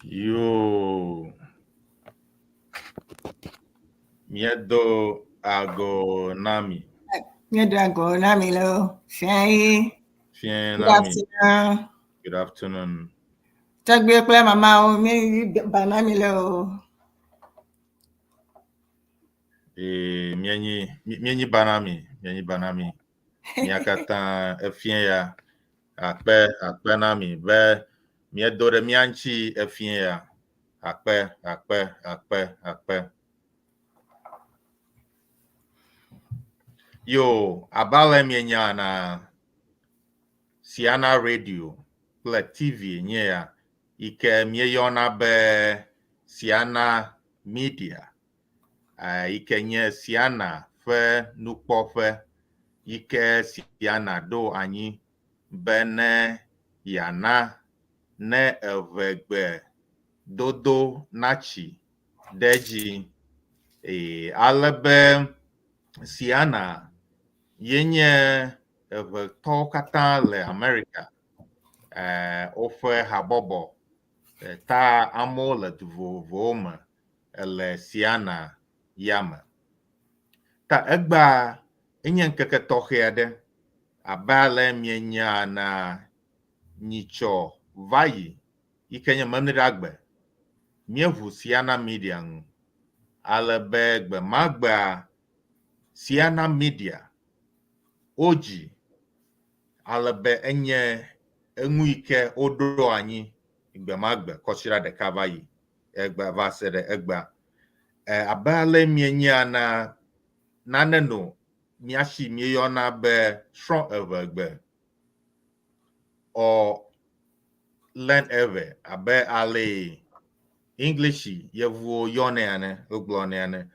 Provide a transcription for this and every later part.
Yoo. Míedo ago na mi. Míedo ago na mi lo. Fiẽ. Fiẽ Good na mi. afternoon. Good afternoon. Tɔgbuiwo kple mamawo míeyi ba na mi lo. Ee, míenyi míenyi ba na mi. Míenyi ba na mi. Mía katã efiẽ ya. Akpe akpe na mi be míedo ɖe mía ŋuti efiẽ ya. Akpe akpe akpe akpe. Yo, abe ale mienya na Siana Radio kple TV nye ya yi ke míeyɔna be Siana Media yi ke nye Siana ƒe nukpɔƒe yi ke Siana ɖo anyi be ne yeana ne eŋegbe dodo natsi ɖe edzi eye ale be Siana ye nye eŋetɔwo katã le Amerika woƒe habɔbɔ ta amewo le du vovovowo me le Siana ya me. Ta egbea enye ŋkeke tɔxɛ aɖe abe ale mienya na nyitsɔ va yi yi ke nye Memleɖagbe míeʋu Siana Media ŋu ale be gbe ma gbea Siana Media wodzi ale be enye enu yi ke woɖo anyi gbe ma gbe kɔsiɖa ɖeka va yi egbe va se ɖe egbea. Abe ale mienya na nane no mía si míeyɔna be srɔ̃ eŋegbe or learn ewe abe ale English yevuwo yɔnɛ ene wogblɔnɛ ene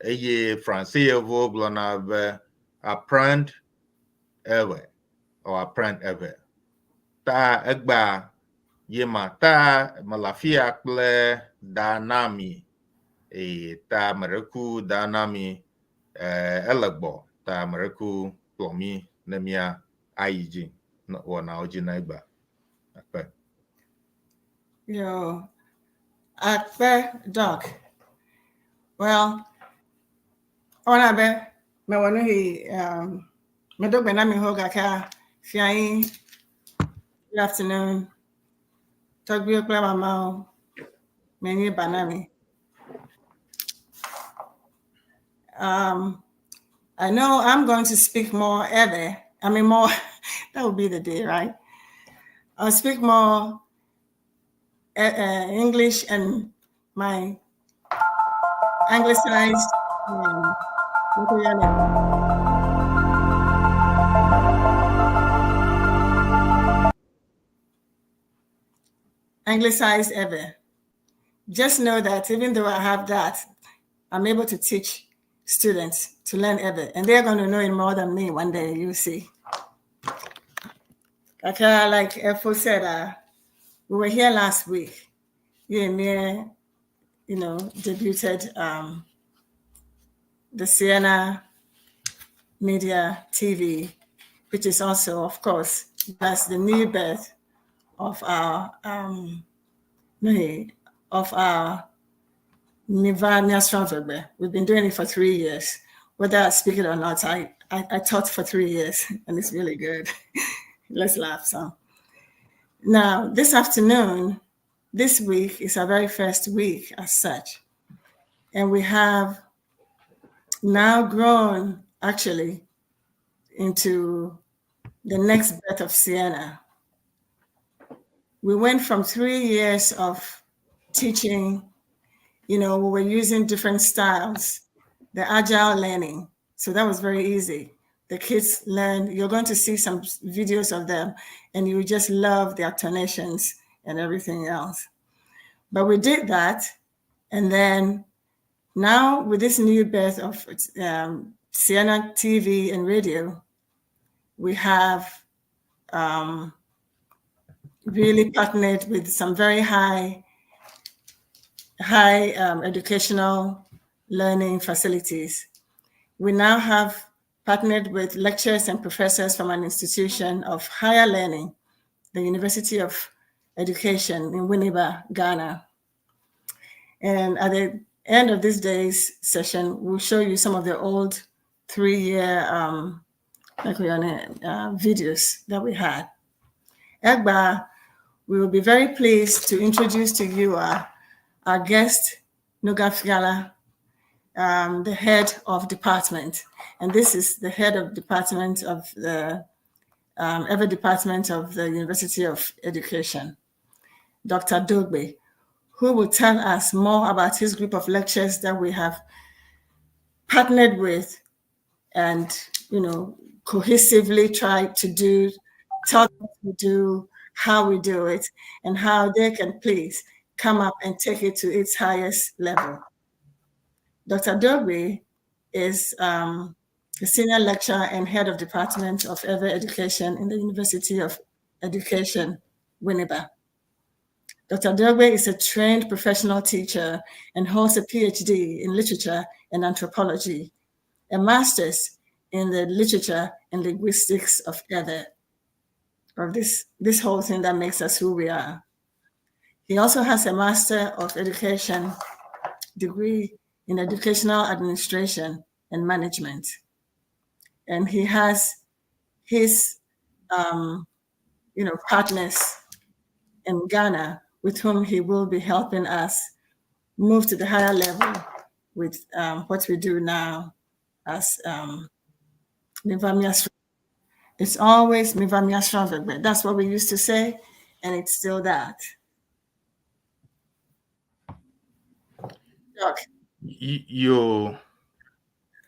eye France yevuwo gblɔna be apprendre ewe or apprendre ewe. Ta egbea ye ma ta mele afi ya kple Danami eye ta meɖeku Danami ele gbɔ ta meɖeku kplɔ mí ne mía ayi dzi wɔnawo dzi na egbea. Akpe. Yo, akpe Doc. Well, ewɔna abe mewɔ nu yi medo gbe na mi ho gake fiayi good afternoon tɔgbuiwo kple mamawo menye ba na mi. I know I'm going to speak more Ewe. I mean, more, that would be the day, right? I'll speak more English and my anglicized anglicized Ewe. Just know that even though I have that, I'm able to teach students to learn Ewe, and they're going to know it more than me one day, you see. Okay, like Efo said, we were here last week. You and me, you know, debuted the Ceana Media TV, which is also, of course, that's the new birth of our Miva Miasranvegbe. We've been doing it for 3 years. Whether I speak it or not, I taught for 3 years and it's really good. Let's laugh some. Now, this afternoon, this week is our very first week as such. And we have now grown actually into the next birth of Ceana. We went from 3 years of teaching, you know, we were using different styles, the agile learning. So that was very easy. The kids learn, you're going to see some videos of them and you just love their tonations and everything else. But we did that. And then now with this new birth of Ceana TV and radio, we have really partnered with some very high educational learning facilities. We now have partnered with lecturers and professors from an institution of higher learning, the University of Education in Winneba, Ghana. And at the end of this day's session, we'll show you some of the old 3-year videos that we had. Egba, we will be very pleased to introduce to you our guest, Nugafiala, the head of department. And this is the head of department of the Ewe Department of the University of Education, Dr. Dogbe, who will tell us more about his group of lectures that we have partnered with and cohesively tried to do, tell them to do, how we do it, and how they can please come up and take it to its highest level. Dr. Dogbe is a senior lecturer and head of Department of Ewe Education in the University of Education, Winneba. Dr. Dogbe is a trained professional teacher and holds a PhD in literature and anthropology, a master's in the literature and linguistics of Ewe, or this whole thing that makes us who we are. He also has a Master of Education degree in Educational Administration and Management. And he has his partners in Ghana with whom he will be helping us move to the higher level with what we do now as Miva. It's always Miva. That's what we used to say, and it's still that. Doc. Yo,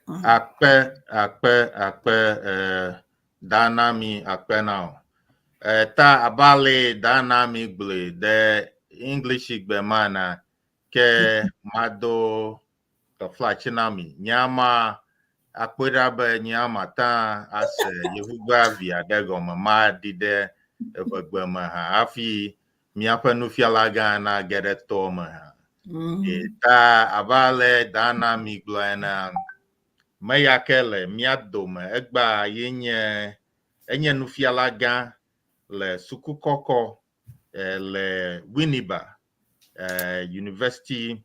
akpe, akpe, akpe, danami akpe now. Ta abale danami gble de English gbe mana ke mado taflachinami nyama akpera be nyama ta ase yevugba via de gɔme ma ɖi ɖe eʋegbe me hã hafi míaƒe nufiala gã na ge ɖe tɔ me hã. Ta abe ale Danami gblɔ ena, me ya ke le mía dome egbea ye nye enye nufiala gã le suku kɔkɔ le Winneba, University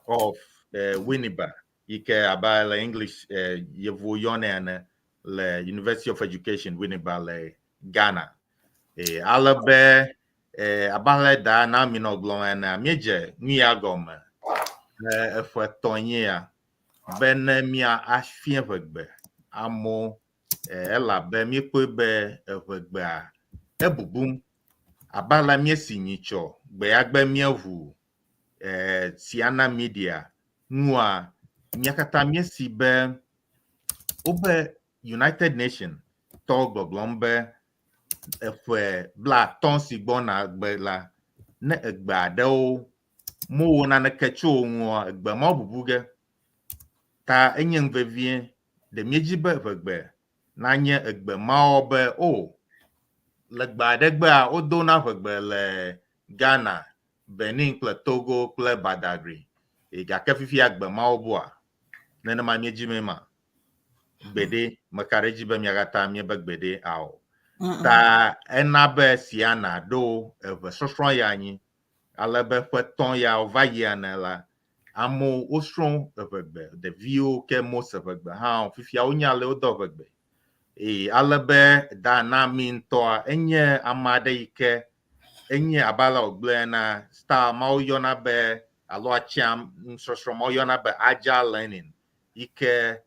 of Winneba yi ke abe ale English yevuwo yɔnɛ ene le University of Education Winneba le Ghana. Ale be abe ale Danami nɔ gblɔm ena, míedze nu ya gɔme le eƒe etɔ̃ nye ya be ne mía afia ʋegbe amewo, elabe míekpɔe be eʋegbea ebubum abe ale míesi nyitsɔ gbe ya gbe míeʋu Siana Media nua, mía katã míesi be wobe United Nation tɔwo gbɔgblɔm be eƒe 50 si gbɔna gbe la, ne egbe aɖewo mewɔ naneke tso wo ŋua, egbe mawo bubu ge. Ta enye nu vevie ɖe míedzi be ʋegbe nanye egbe mawo be o le gbe aɖe gbea wodona ʋegbe le Ghana, Benin kple Togo kple Badagry. Gake fifia gbe mawo bua. Nenema míedzi me ma. Gbeɖe, meka ɖe edzi be mía katã míebe gbeɖe ao. Ta ena be Siana ɖo eve sɔsrɔ̃ ya anyi ale be ƒe 3 ya va yi ene la, amewo wosrɔ̃ eʋegbe, ɖeviwo ke mose ʋegbe hã fifia wonya ale wodɔ ʋegbe. Eye ale be Danami ŋutɔa enye ame aɖe yi ke enye abe ale wògblɔe ena style ma woyɔna be alo atsya nusɔsrɔ̃ ma woyɔna be agile learning yi ke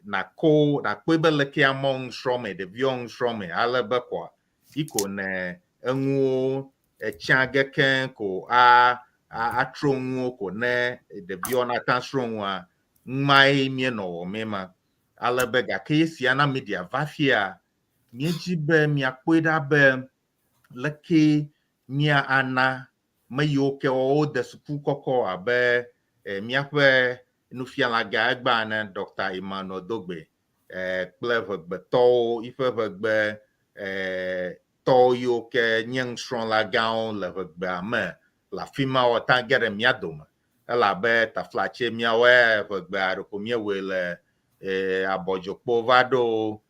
nako nakpɔe be leke amewo nu srɔ̃me, ɖeviwo nu srɔ̃me ale be kɔa iko ne enuwo etsã ge keŋ ko a atrɔ nuwo ko ne ɖeviwo nata srɔ̃ nua, numae míenɔ wɔmee ma. Ale be gake Siana Media va fia, míedzi be míakpɔe ɖa be leke mía ana me yiwo ke wode suku kɔkɔ abe míaƒe nufiala gã egbea ene Dr. Emmanuel Dogbe kple ʋegbetɔwo yiƒe ʋegbe tɔwo yiwo ke nye nusrɔ̃la gãwo le ʋegbea me le afi ma wota ge ɖe mía dome elabe taflatse míawoe ʋegbea ɖeko míewɔe le abɔdzokpo va ɖo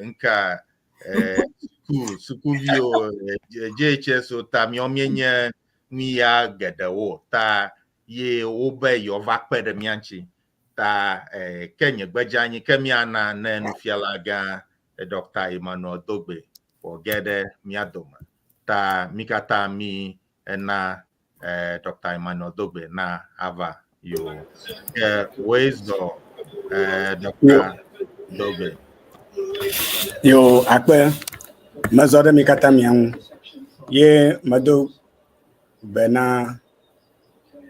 ŋka sukuviwo JHS ta míawo míenye nu ya geɖewo ta ye wobe yewoava kpe ɖe mía ŋuti ta ke nye gbedze anyi ke míana ne nufiala gã Dr. Emmanuel Dogbe wòge ɖe mía dome ta mí katã mí ena Dr. Emmanuel Dogbe na ava yo ke woe zɔ Dr. Dogbe. Yo akpe mezɔ ɖe mi katã mia ŋu ye medo gbe na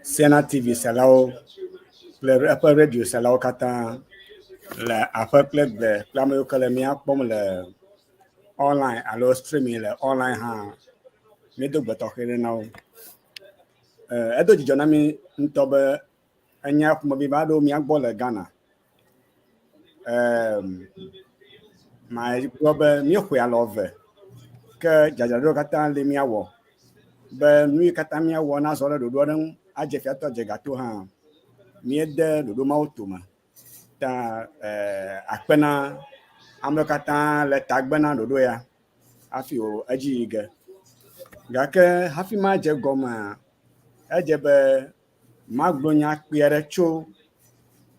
Siana TV selawo kple eƒe radio selawo katã le aƒe kple gbe kple ame yiwo ke le mía kpɔm le online alo streaming le online hã. Míedo gbe tɔxɛ ɖe na wo. Edo dzidzɔ na mí ŋutɔ be enya ƒomevi va ɖo mía gbɔ le Ghana. Magblɔ be míexɔe alɔ eve ke dzadzraɖo katã li míawɔ be nu yi katã míawɔ nazɔ ɖe ɖoɖo aɖe ŋu adze fiatɔ dze gato hã. Míede ɖoɖo mawo tome ta akpe na amewo katã le tagbe na ɖoɖo ya hafi wò edzi yi ge. Gake hafi madze gɔmea, edze be magblɔ nya kpui aɖe tso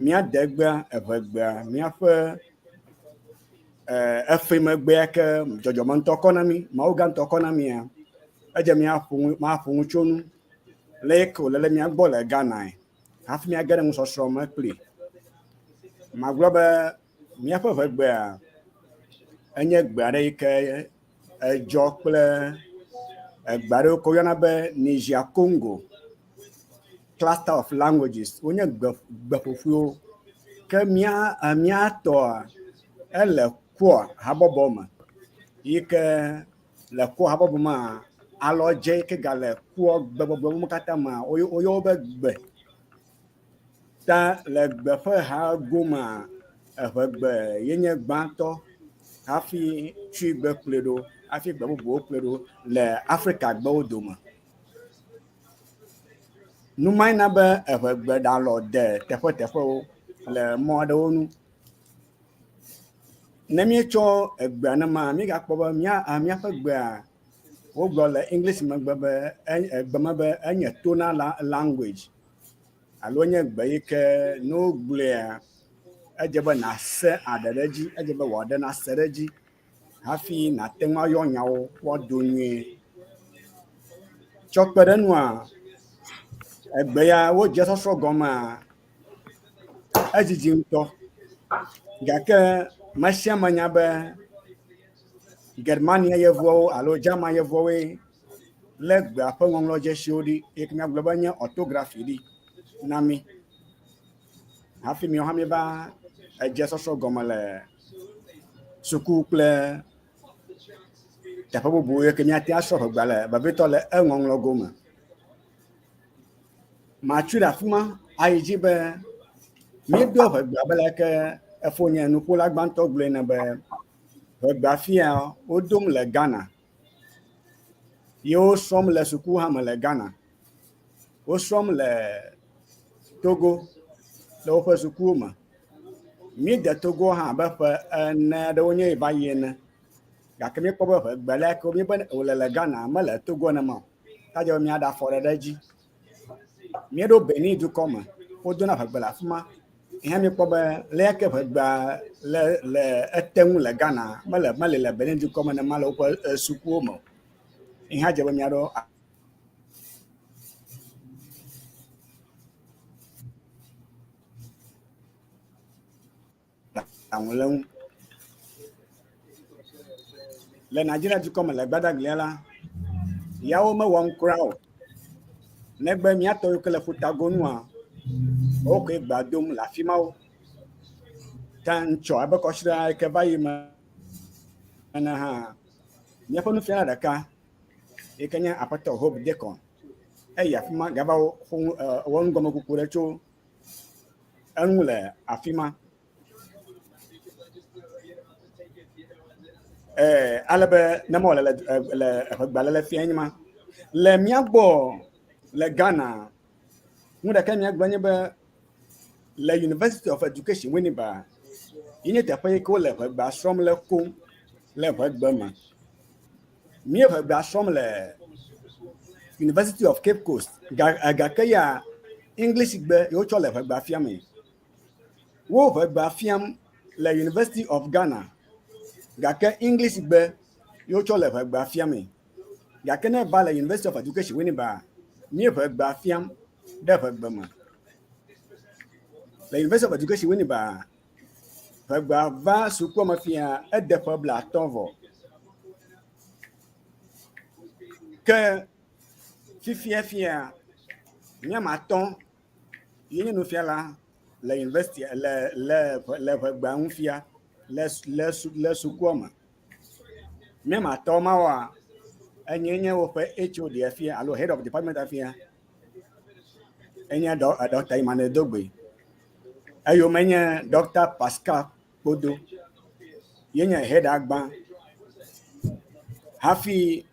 mía degbea, eʋegbea, míaƒe efemegbea ke dzɔdzɔme ŋutɔ kɔ na mí, Mawu gã ŋutɔ kɔ na mía. Edze míaƒo nu, maƒo nu tso nu le yi ke wòle le mía gbɔ le Ghanae hafi míage ɖe nusɔsrɔ̃ me kpli. Magblɔ be míaƒe ʋegbea enye gbe aɖe yi ke edzɔ kple egbe aɖewo ke woyɔna be Niger Congo cluster of languages. Wonye gbe gbeƒoƒuiwo. Ke mía mía tɔa ele Kwa habɔbɔ me yi ke le Kwa habɔbɔ mea alɔdze yi ke gale Kwa gbegbɔgblɔ me katã mea woyɔ wo be gbe. Ta le gbe ƒe ha gomea eʋegbe ye nye gbãtɔ hafi Tsui gbe kplɔe ɖo hafi gbe bubuwo kplɔe ɖo le Afrika gbewo dome. Nu mae na be eʋegbe ɖalɔ de teƒeteƒewo le mɔ aɖewo nu. Ne míetsɔ egbea nema, míegakpɔ be mía míaƒe gbea wogblɔ le English megbe be egbe me be enye tonal language alo enye gbe yi ke ne wogblɔea edze be nàse aɖe ɖe edzi, edze be wò aɖe nase ɖe edzi hafi nàte ŋu ayɔ nyawo woado nyuie. Tsɔ kpe ɖe enua, egbe ya wodze sɔsrɔ̃ gɔmea, edzidzi ŋutɔ gake me sia me nya be Germania yevuawo alo German yevuawoe lé gbea ƒe ŋɔŋlɔdzesiwo ɖi yi ke míagblɔ be nye orthography ɖi na mí. Hafi míawo hã míeva edze sɔsrɔ̃ gɔme le suku kple teƒe bubu yi ke míate asrɔ̃ ʋegbea le vevitɔ le eŋɔŋlɔ gome. Matsui ɖe afi ma ayi dzi be míedoa ʋegbea be leke efonye nuƒola gbãtɔ gblɔe ene be ʋegbea fia wodom le Ghana ye wosrɔ̃m le suku hã me le Ghana. Wosrɔ̃m le Togo le woƒe sukuwo me. Míede Togo hã abe ƒe ene aɖewo nye va yi ene gake míekpɔ be ʋegbe le ke míebe wòle le Ghana mele Togo nenema o. Ta dze be míaɖe afɔ ɖe ɖe edzi. Míeɖo Benin dukɔ me, wodona ʋegbe le afi ma. Hã míekpɔ be le ke ʋegbea le le ete ŋu le Ghana mele mele le Benin dukɔ me nenema le woƒe sukuwo me o. Hã dze be míaɖo aɖaŋu le ŋu. Le Nigeria dukɔ me le Gbadaglia la, yawo mewɔm kura o. Negbe mía tɔwo yiwo ke le ƒutagonua, woawo koe gbea dom le afi mawo. Ta ŋtsɔ abe kɔsiɖa yi ke va yi me ene hã, míaƒe nufiala ɖeka yi ke nye Aƒetɔ Hope Deacon, eyi afi ma gava ƒo nu wɔ nugɔmekuku ɖe tso eŋu le afi ma. Ale be ne mewɔ le le eʋegbalẽ fia nye ma. Le mía gbɔ le Ghana, nu ɖeka míagblɔ nye be le University of Education Winneba ye nye teƒe yi ke wole ʋegbea srɔ̃m le koŋ le ʋegbe me. Mí ʋegbea srɔ̃m le. University of Cape Coast ga gake ya English gbe ye wotsɔ le ʋegbea fiamee. Wo ʋegbea fiam le University of Ghana gake English gbe ye wotsɔ le ʋegbea fiamee. Gake ne eva le University of Education Winneba, mí ʋegbea fiam ɖe ʋegbe me. Le University of Education Winneba, ʋegbea va sukua me fia ede ƒe 50 vɔ. Ke fifia fia, míame atɔ̃ ye nye nufiala le university le le le ʋegbea ŋu fia le le le sukua me. Míame atɔ̃ mawoa, enye nye woƒe HOD fia alo head of department fia. Enye Dr. Emmanuel Dogbe. Eyome nye Dr. Pascal Kpodo. Ye nye head agbã. Hafi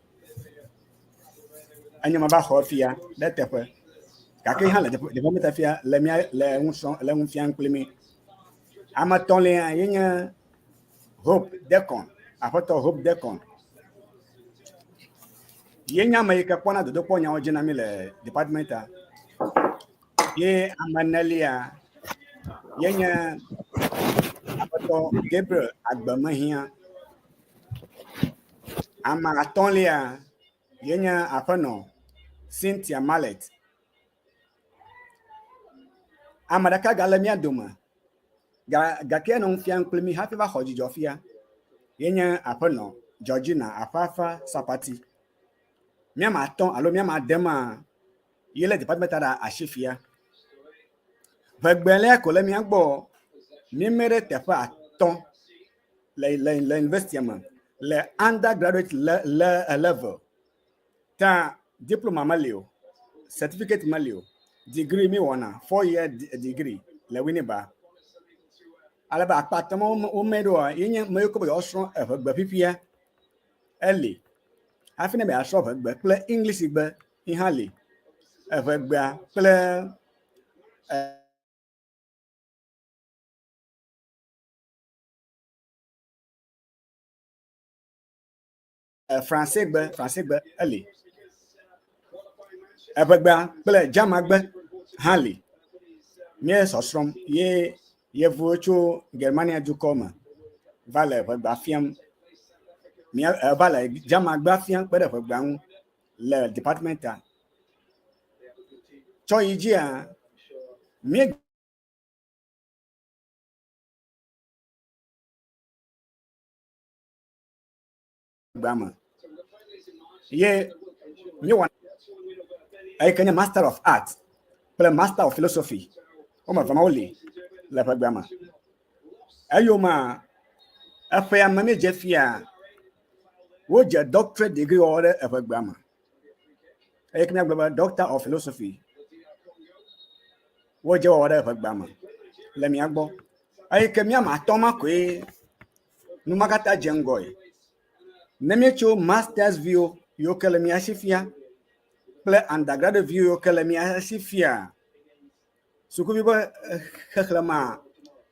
enye ma va xɔ fia ɖe teƒe. Gake hã le department fia le mía le ŋu srɔ̃ le ŋu fiam kpli mí. Ame etɔ̃lia ye nye Hope Decon, aƒetɔ Hope Decon. Ye nye ame yi ke kpɔna dodokpɔ nyawo dzi na mí le departmenta. Ye ame enelia ye nye aƒetɔ Gabriel Agbemehia. Ame atɔ̃lia ye nye aƒenɔ Cynthia Mallet. Ame ɖeka gale mía dome ga gake enɔ nu fiam kpli mí hafi va xɔ dzidzɔ fia. Ye nye aƒenɔ Georgina Afafa Sapati. Míame atɔ̃ alo míame ade ma ye le department ɖe asi fia. Ʋegbelia ko le mía gbɔ míeme ɖe teƒe atɔ̃ le le le university me le undergraduate le le level. Ta diploma meli o, certificate meli o, degree mi wɔna 4 year degree le Winneba. Ale be akpa atɔ̃ ma wome ɖoa ye nye ame yiwo ke be yewoasrɔ̃ eʋegbe fifia eli. Hafi ne be yeasrɔ̃ ʋegbe kple English gbe yi hã li. Eʋegbea kple Francegbe, Francegbe eli. Eʋegbea kple Germangbe hã li. Míele sɔsrɔ̃m ye yevuwo tso Germania dukɔ me va le ʋegbea fiam. Mía va le Germangbea fiam kpe ɖe ʋegbea ŋu le departmenta. Tsɔ yi dzia, mí gbea me ye míewɔ eyi ke nye Master of Art kple Master of Philosophy. Woame eve ma woli le ƒegbea me. Eyomea, eƒea me míedze fia, wodze doctorate degree wɔwɔ ɖe eƒegbea me. Eye ke míagblɔ be Doctor of Philosophy wodze wɔwɔ ɖe eƒegbea me le mía gbɔ. Eyi ke míame atɔ̃ ma koe nu ma katã dze ŋgɔe. Ne míetso masters viwo yiwo ke le mía si fia kple undergraduate viwo yiwo ke le mía si fia, sukuvi ƒe xexlẽmea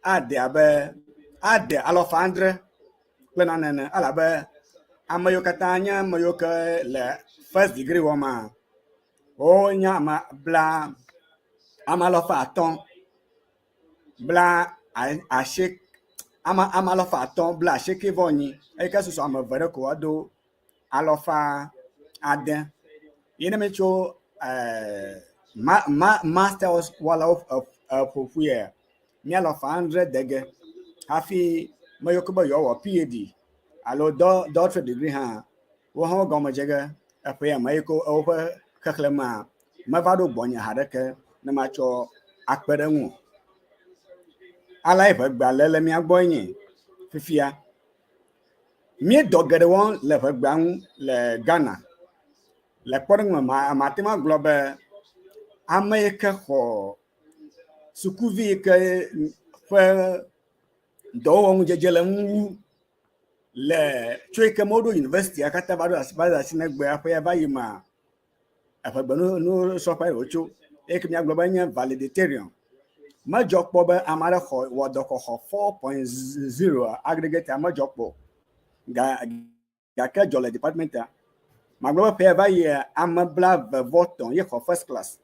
ade abe ade alafa adre kple nane ene elabe ame yiwo katã nye ame yiwo ke le first degree wɔma wonye ame bla ame alafa atɔ̃ bla asieke ame ame alafa atɔ̃ bla asieke vɔ enyi eyi ke susɔ ame eve ɖe ko woado alafa ade. Ye ne míetso ma ma masters wɔlawo ƒoƒuia, mía alafa adre de ge hafi ame yiwo ke be yewoawɔ PhD alo doctorate degree hã wo hã wo gɔme dze ge eƒe ya me eyi ke woƒe xexlẽmea meva ɖo gbɔnye haɖeke ne matsɔ akpe ɖe eŋu o. Aleae ʋegbea le le mía gbɔe nye fifia. Míedɔ geɖe wɔm le ʋegbea ŋu le Ghana. Le kpɔɖeŋu me, mate ŋu agblɔ be ame yi ke xɔ sukuvi yi ke ƒe dɔwɔwɔ ŋudzedze le ŋu wu le tso yi ke me woɖo yunivɛsitia katã va ɖo asi va ɖo asi ne egbea ƒe ya va yi mea, eʋegbe nusrɔ̃ƒe wòtso eye ke míagblɔ be enye valedictorian. Medzɔ kpɔ be ame aɖe xɔ wɔ dɔ xɔxɔ 4.0 aggregate medzɔ kpɔ o. Ga gake dzɔ le departmentia. Magblɔ be ƒe va yia ame 23 ye xɔ first class.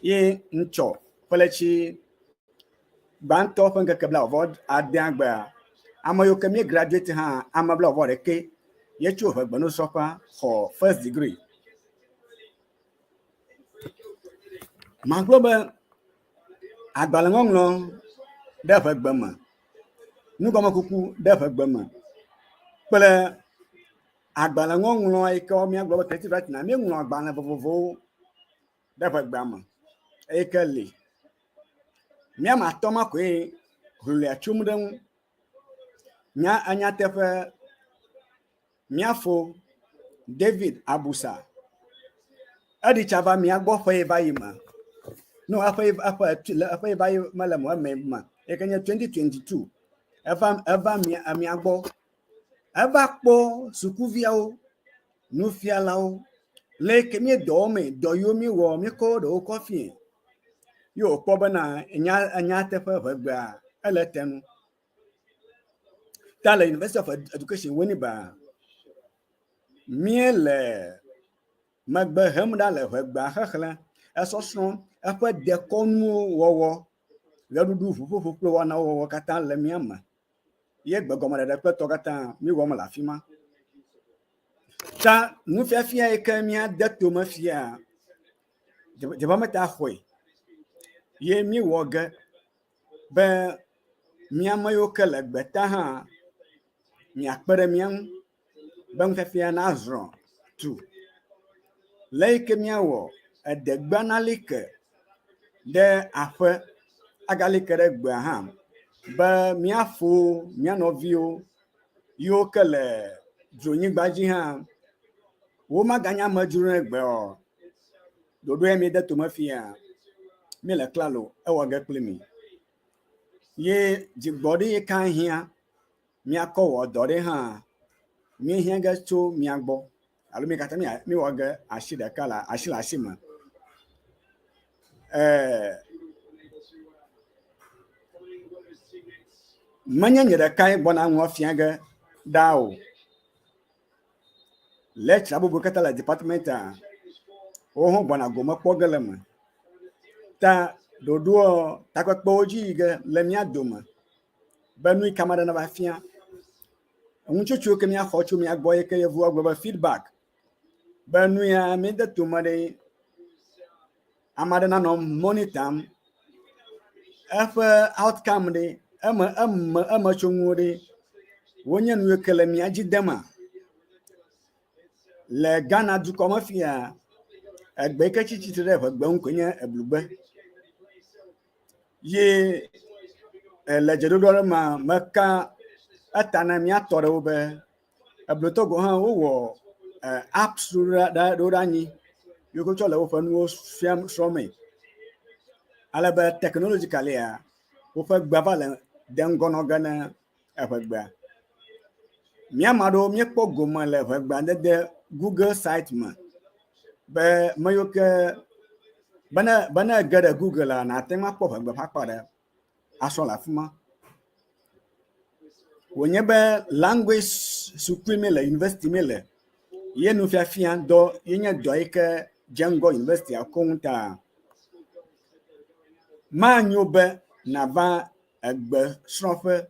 Ye ŋtsɔ ƒe gbãtɔ ƒe ŋkeke 29 gbea, ame yiwo ke mí graduate hã ame 41 ye tso ʋegbenusrɔ̃ƒea xɔ first degree. Magblɔ be agbalẽŋɔŋlɔ ɖe ʋegbe me, nugɔmekuku ɖe ʋegbe me kple agbalẽŋɔŋlɔ yi ke míagblɔ be creative writing míeŋlɔ agbalẽ vovovowo ɖe ʋegbea me eyi ke li. Míame atɔ̃ ma koe hlɔ̃lia tsom ɖe ŋu. Nya enyateƒe míafo David Abusa eɖi tsa va mía gbɔ ƒe yi va yi me. No eƒe eƒe le eƒe yi va yi mele mo eme me yi ke nye 2022 eva eva mía mía gbɔ. Eva kpɔ sukuviawo, nufialawo le yi ke míedɔ wɔmee, dɔ yiwo míewɔ míekɔ ɖewo kɔ fiɛ. Ye wòkpɔ bena enya enyateƒe ʋegbea ele te nu. Ta le University of Education Winneba, míele megbe hem ɖa le ʋegbea xexlẽ, esɔsrɔ̃, eƒe dekɔnuwo wɔwɔ, ɣeɖuɖu, ʋuƒoƒo kple wɔnawo wɔwɔ katã le mía me. Ye gbegɔmeɖeɖe kple tɔ katã míewɔm le afi ma. Ta nufiafia yi ke míade tome fia, department xɔe ye míewɔ ge be mía ame yiwo ke le gbeta hã miakpe ɖe mía ŋu be nufiafia nazrɔ̃ tu. Le yi ke míawɔ edegbea nali ke ɖe aƒe agali ke ɖe gbea hã be míafo mía nɔviwo yiwo ke le dzronyigba dzi hã womaganye amedzro ne gbe o. Ɖoɖo ya míede tome fia, míele klalo ewɔ ge kpli mi. Ye dzigbɔɖi yi ka hiã míakɔ wɔ dɔ ɖe hã míehiã ge tso mía gbɔ alo mi katã míewɔ ge asi ɖeka le asi le asi me. Ɛɛ menye nye ɖekae gbɔna nua fia ge ɖaa o. Lecturer bubu katã le departmentia, wohã gbɔna gome kpɔ ge le eme. Ta ɖoɖoɔ takpekpewo dzi yi ge le mía dome be nu yi ke ame aɖe nava fia. Enutsotso ke míaxɔ tso mía gbɔ yi ke yevuwo agblɔ be feedback be nu ya míede tome ɖe ame aɖe nanɔ monitor eƒe outcome ɖe eme eme emetsonuwo ɖe wonye nu yi ke le mía dzi dema. Le Ghana dukɔ me fia, egbe yi ke tsi tsitre ɖe ʋegbe ŋu koe nye eblugbe. Ye le dzeɖoɖo aɖe mea, meka eta na mía tɔ ɖewo be eblutɔ gɔ̃ hã wowɔ apps ɖo ɖe anyi yi ke wotsɔ le woƒe nuwo fiam srɔ̃mee. Ale be technologicalia, woƒe gbea va le de ŋgɔ nɔ ge ne eʋegbea. Mía ame aɖewo míekpɔ gome le ʋegbea dede Google site me be ame yiwo ke bene bene ege ɖe Google la, nàte ŋu akpɔ ʋegbe ƒe akpa ɖe asrɔ̃ le afi ma. Wònye be language sukue míele, university míele ye nufiafia dɔ ye nye dɔ yi ke dze ŋgɔ universitya koŋ ta manyo be nàva egbesrɔ̃ƒe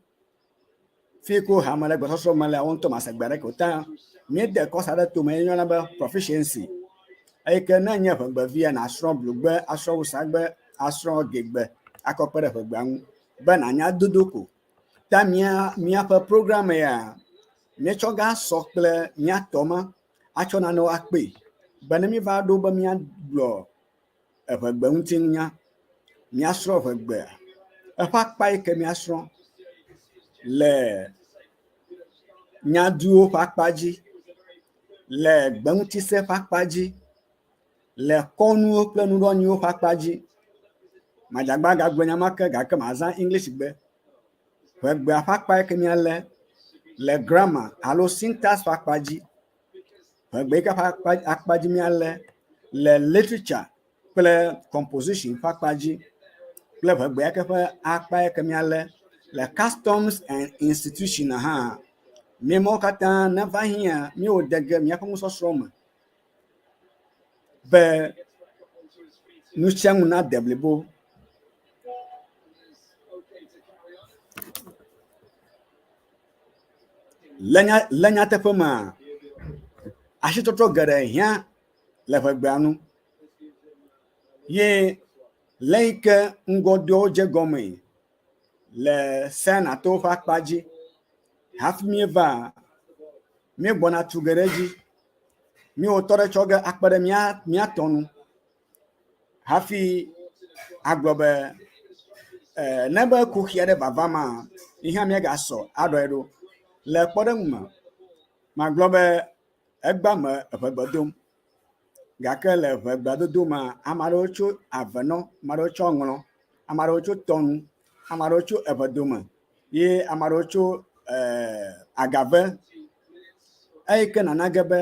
fi yi ke hame le gbesɔsrɔ̃ me le wo ŋutɔ mase gbe aɖeke o ta míede kɔsa ɖe tome ye yɔna be proficiency eyi ke ne enye ʋegbevia nàsrɔ̃ blugbe, asrɔ̃ wusagbe, asrɔ̃ gegbe akɔ kpe ɖe ʋegbea ŋu be nànya dodo ko. Ta mía míaƒe program ya míetsɔ ga sɔ kple mía tɔ ma atsɔ nanewo akpee be ne míva ɖo be míagblɔ eʋegbe ŋuti nunya, míasrɔ̃ ʋegbea eƒe akpa yi ke míasrɔ̃ le nyaduwo ƒe akpa dzi, le gbeŋutise ƒe akpa dzi, le kɔnuwo kple nuɖoanyiwo ƒe akpa dzi. Madzagba gagblɔ nya ma ke gake mazã English gbe. Ʋegbea ƒe akpa yi ke míalé le grammar alo syntax ƒe akpa dzi. Ʋegbe yi ke ƒe akpa dzi míalé le literature kple composition ƒe akpa dzi kple ʋegbe yi ke ƒe akpa yi ke míalé le customs and institution hã. Míemawo katã neva hiã míewɔ de ge míaƒe nusɔsrɔ̃ me. be nu sia nu nade blibo. Le nya le nyateƒe mea, asitɔtrɔ geɖe hiã le ʋegbea nu ye le yi ke ŋgɔdoawo dze gɔmee le Senatɔwo ƒe akpa dzi hafi míeva míegbɔna tu ge ɖe edzi. Míewɔ tɔ ɖe tsɔ ge akpe ɖe mía mía tɔ nu hafi agblɔ be e ne be kuxi aɖe vava ma yi hã míagasɔ aɖɔe ɖo. Le kpɔɖeŋu me, magblɔ be egbea me eŋegbe dom gake le ŋegbea dodo mea, ame aɖewo tso avenɔ, ame aɖewo tso ŋlɔ, ame aɖewo tso tɔnu, ame aɖewo tso eŋedome ye ame aɖewo tso e agave. Eyi ke nana ge be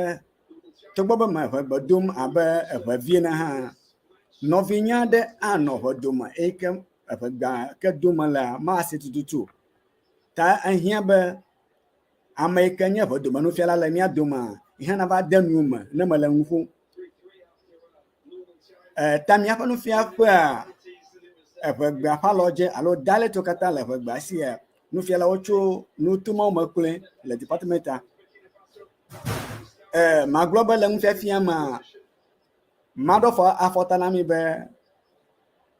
togbɔ be me ŋegbe dom abe eŋevi ene hã, nɔvinye aɖe anɔ ŋedome eyi ke eŋegbea ke dom melea mase tututu o. Ta ehiã be ame yi ke nye ʋedomenufiala le mía domea, yi hã nava de nu me ne mele nu ƒom. E, ta míaƒe nufiaƒea, eʋegbea ƒe alɔdze alo dialectwo katã le eʋegbea sia, nufialawo tso nuto mawo me kloe le departmenta. E, magblɔ be le nufiafia mea, maɖo afɔ afɔta na mi be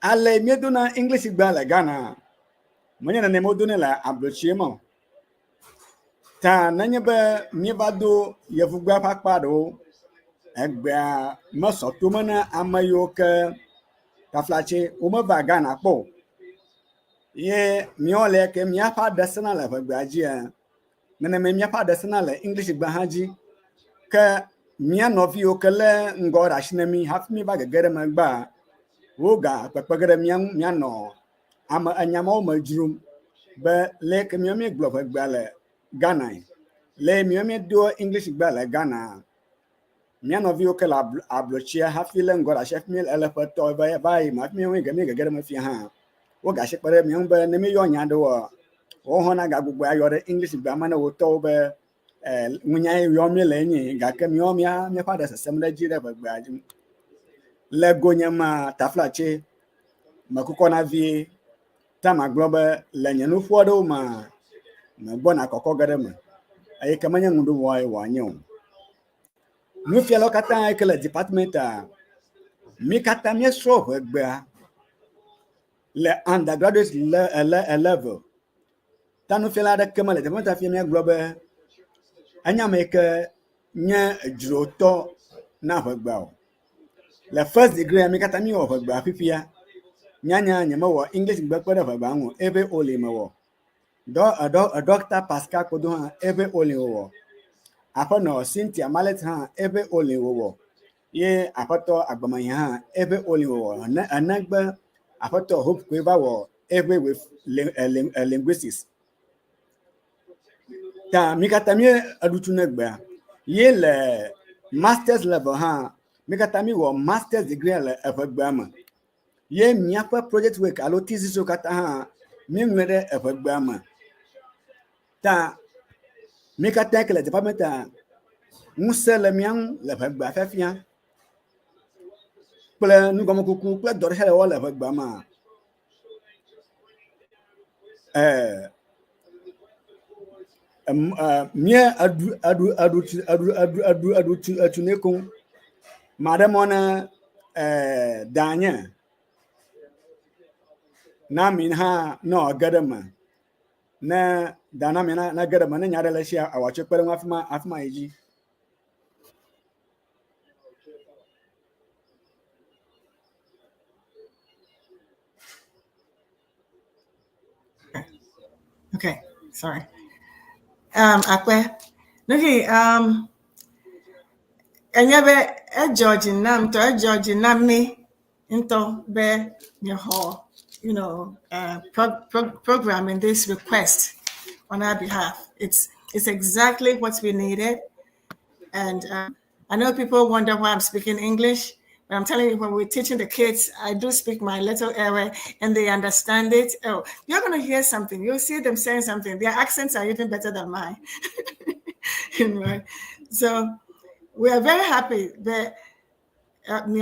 ale míedona English gbea le Ghana, menye nenema wodonɛ le ablotsie me o. Ta nenye be míeva do yevugbea ƒe akpa ɖewo, egbea mesɔ tome na ame yiwo ke taflatse womeva Ghana kpɔ o. Ye míawo le ke míaƒe aɖe sena le ʋegbea dzia, nenema míaƒe aɖe sena le English gbe hã dzi. Ke mía nɔviwo ke lé ŋgɔ ɖe asi na mí hafi míva gege ɖe megbea, woga kpekpe ge ɖe mía ŋu míanɔ ame enya mawo me dzrom be leke míawo míegblɔ ʋegbea le Ghana, le míawo míedoa English gbea le Ghana. Mía nɔviwo ke le ablotsia hafi lé ŋgɔ ɖe asi hafi míele ƒe tɔ va yi me hafi míawo míegege ɖe eme fia hã, wogasi kpe ɖe mía ŋu be ne míeyɔ nya ɖewoa, woawo hã nagagbugbɔe ayɔ ɖe English gbea me ne wo tɔwo be ŋunya yi yɔm míele enye gake míawo mía míaƒe aɖe sesem ɖe edzi ɖe ʋegbea dzi. Le gonyemea, taflatse mekukɔna vie ta magblɔ be le nye nuƒo aɖewo mea, megbɔna kɔkɔ ge ɖe eme eye ke menye ŋuɖowɔe wòanye o. Nufialawo katã yi ke le departmentia, mí katã míesrɔ̃ ʋegbea le undergraduate le, le, level. Ta nufiala aɖeke mele departmentia fia míagblɔ be enye ame yi ke nye dzrotɔ na ʋegbea o. Le first degree mí katã míewɔ ʋegbea fifia. Nyanya nyemewɔ English gbe kpe ɖe ʋegbea ŋu o, eve only mewɔ. Dɔ, dɔ, Dɔkta Pascal Kodo hã eve only wòwɔ. Aƒenɔ Cynthia Mallet hã eve only wòwɔ. Ye aƒetɔ Agbemehi hã eve only wòwɔ. Ene, enegbe aƒetɔ Hope koe va wɔ eve with linguistics. Ta mí katã mí eɖu tu ne gbea. Ye le masters level hã, mí katã míwɔ masters degree le eʋegbea me. Ye míaƒe project work alo thesis wo katã hã míeŋlɔe ɖe eʋegbea me. Ta mí katã ke le departmentia, ŋusẽ le mía ŋu le ʋegbea fiafia kple nugɔmekuku kple dɔ ɖe sia ɖe wɔwɔ le ʋegbea mea. Eh, mía eɖu eɖu eɖu tu eɖu eɖu eɖu eɖu tu etu ne koŋ. Maɖe mɔ ne eh, danye na mi hã ne wòage ɖe eme. Ne da na mi na nage ɖe eme ne nya ɖe le esia awɔ tso kpe ɖe ŋu hafi ma hafi ma yi dzi. Okay, sorry. Akpe. Okay, enye be edzɔ dzi nam ŋutɔ, edzɔ dzi na mí ŋutɔ be míexɔ, program in this request on our behalf. It's exactly what we needed. And I know people wonder why I'm speaking English, but I'm telling you, when we're teaching the kids, I do speak my little Ewe and they understand it. Oh, you're going to hear something. You'll see them saying something. Their accents are even better than mine. Right? So we are very happy that And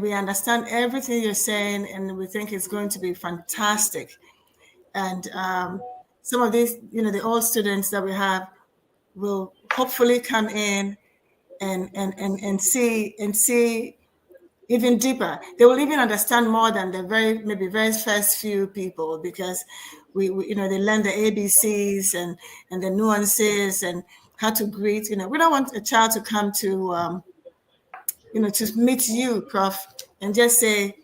we understand everything you're saying, and we think it's going to be fantastic. And some of these, the old students that we have will hopefully come in and see even deeper. They will even understand more than the very maybe very first few people because we they learn the ABCs and the nuances and how to greet. We don't want a child to come to to meet you, Prof, and just say,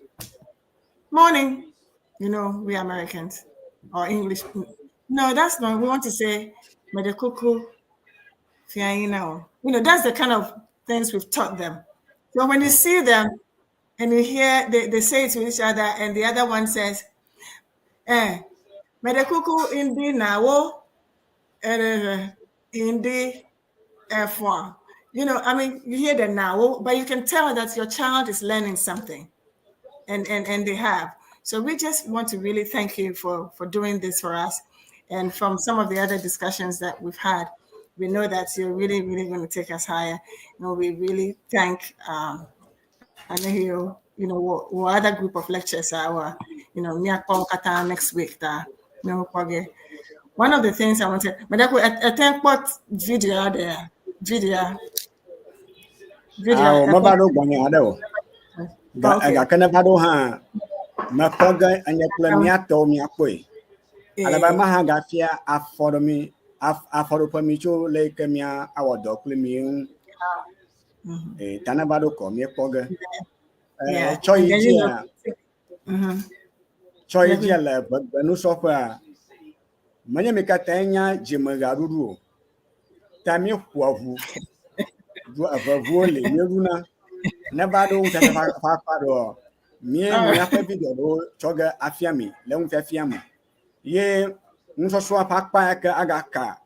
"Morning." We Americans or English. No, that's not. We want to say, "Medekuku." That's the kind of things we've taught them. So when you see them and you hear they say it to each other, and the other one says, "Eh, Medekuku indi nawo, indi F1." I mean, you hear the now, but you can tell that your child is learning something. And they have. So we just want to really thank you for doing this for us. And from some of the other discussions that we've had, we know that you're really, really going to take us higher. And we really thank you, what other group of lectures are, next week. That one of the things I wanted, but I think what video there, video, video. Meva ɖo gbɔnye aɖe o. Gake ne va ɖo hã, mekpɔ ge enye kple míatɔwo míakpɔe. Ale be ma hã gafia afɔ ɖe mi afɔɖoƒe mi tso le yi ke mía awɔ dɔ kple mi ŋu. Ta ne va ɖo kɔ míekpɔ ge. Tsɔ yi dzia tsɔ yi dzia le gbenusrɔ̃ƒea, menye mi katãe nya dzimeɣaɖuɖu o. Ta míeƒoa ʋu, ɖu evevuwo li míeɖuna. Ne va ɖo ŋutete ƒe akpa ɖoa, mía míaƒe video ɖewo tsɔ ge afia mi le ŋufiafia me. Ye nusɔsrɔ̃a ƒe akpa ya ke agaka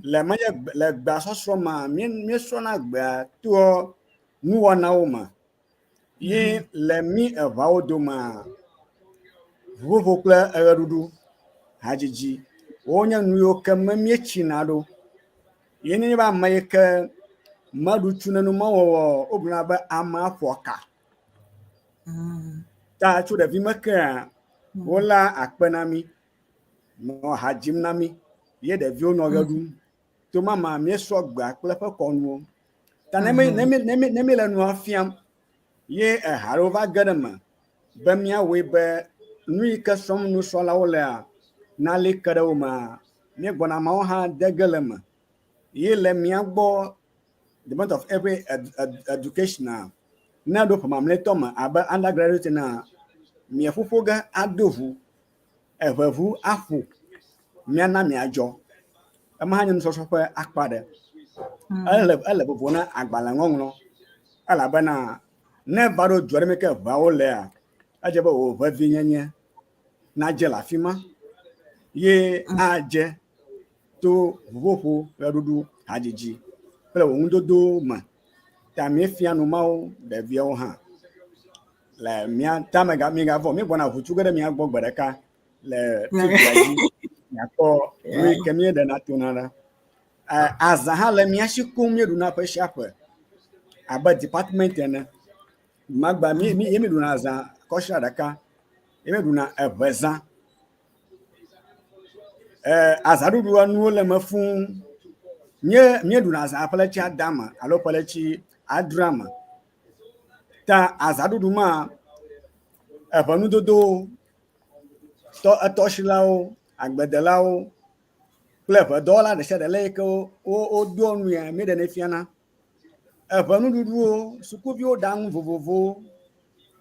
le menye le gbea sɔsrɔ̃ mea, míesrɔ̃na gbea toa nuwɔnawo me. Ye le mí eʋawo domea, ʋuƒoƒo kple eɣeɖuɖu, hadzidzi, wonye nu yiwo ke me míetsina ɖo. Ye nenye be ame yi ke meɖu tsu nenema wɔwɔ, wogblɔna be amea ƒo ka. Ta tso ɖevime kea, wola akpe na mí, nɔ ha dzim na mí ye ɖeviwo nɔ ɣe ɖum. To mama míesrɔ̃ gbea kple eƒe kɔnuwo. Ta ne mí ne mí ne mí ne míle nua fiam ye eha ɖewo va ge ɖe eme be míawɔe be nu yi ke srɔ̃m nusrɔ̃lawo lea nali ke ɖe wo mea, míegbɔna ameawo hã de ge le eme. Ye le mía gbɔ Department of Every Education ne ɖo ƒe mamlɛtɔ me abe undergraduate na mia ƒoƒo ge ado ʋu, eʋeʋu aƒo míana miadzɔ. Ema hã nye nusɔsrɔ̃ ƒe akpa ɖe. Ele vovo na agbalẽ ŋɔŋlɔ elabena ne va ɖo du aɖe me ke ʋeawo lea, edze be wò ʋevinyenye nadze le afi ma ye adze to ʋuƒoƒo, ɣeɖuɖu, hadzidzi kple wò nudodowo me. Ta míefia nu mawo ɖeviawo hã. Le mía ta mega mígavɔ míegbɔna ʋu tu ge ɖe mía gbɔ gbe ɖeka le TV dzi miakpɔ nu yi ke míeɖena tona ɖa. Azã hã le mía si koŋ míeɖuna ƒe sia ƒe abe department ene. Magba mí mí ye míeɖuna azã kɔsiɖa ɖeka ye míeɖuna eve zã. Azãɖuɖua nuwo le eme fũu. Míeɖuna azã ƒe ɣleti ade me alo ƒe ɣleti adrea me. Ta azãɖuɖu ma eʋe nudodowo, tɔ etɔsilawo, agbledelawo kple eʋedɔwɔla ɖe sia ɖe le yi ke wodoa nu ya míeɖenɛ fiana. Eʋe nuɖuɖuwo, sukuviwo ɖa nu vovovowo,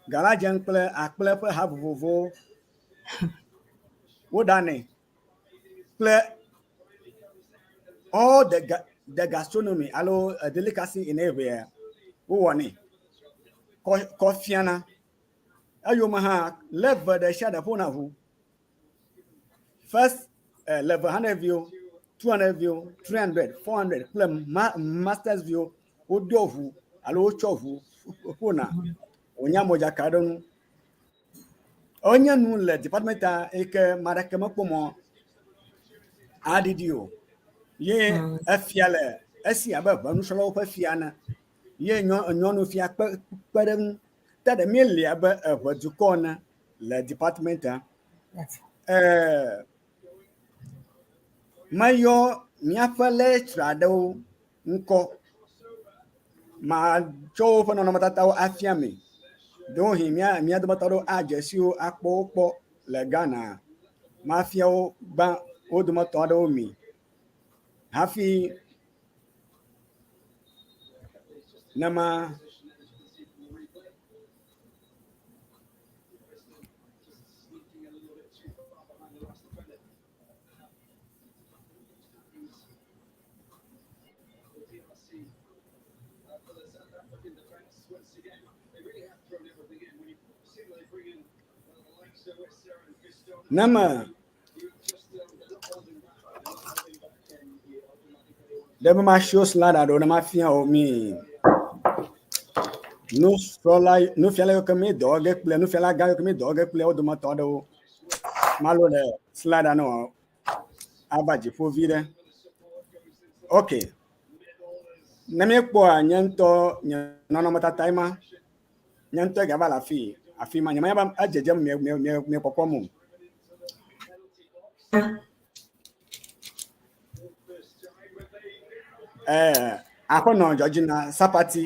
galadze kple akple ƒe ha vovovowo woɖanɛ kple all the gastronomy alo delicacy in Eʋea wowɔnɛ kɔ fiana. Eyome hã level ɖe sia ɖe ƒona ʋu. First level 100 viwo, 200 viwo, 300, 400 kple masters viwo wodoa ʋu alo wotsɔ ʋu ƒona wònye modzaka ɖe nu. Enye nu le department yi ke ame aɖeke mekpɔ mɔ aɖiɖi o. Ye efia le esi abe ʋenusrɔ̃lawo ƒe fia ene. Ye nyɔ, nyɔnufia kpe, kpe ɖe ŋu. Ta ɖe míeli abe eʋe dukɔ ene le departmentia. Eh, meyɔ míaƒe lecturer aɖewo ŋkɔ. Matsɔ woƒe nɔnɔmetatawo afia mi. Ɖewohĩ mía, mía dometɔ aɖewo adze si wo akpɔ wo kpɔ le Ghana. Mafia wo gbã wo dometɔ aɖewo mi hafi ne ma Ne me ɖe be masio slide aɖewo ne mafia wo mi nusrɔ̃la nufiala yiwo ke mi dɔ wɔ ge kple nufiala gã yiwo ke mi dɔ wɔ ge kple wo dometɔ aɖewo. Malo ɖe slide ne ava dziƒo vi ɖe. Ok. Ne míekpɔa nye ŋutɔ nye nɔnɔmetata ma, nye ŋutɔ gava le afi afi ma nyemenya be edzedzem mie mie mie miekpɔkpɔm o. Ɛɛ aƒenɔ Georgina Sapati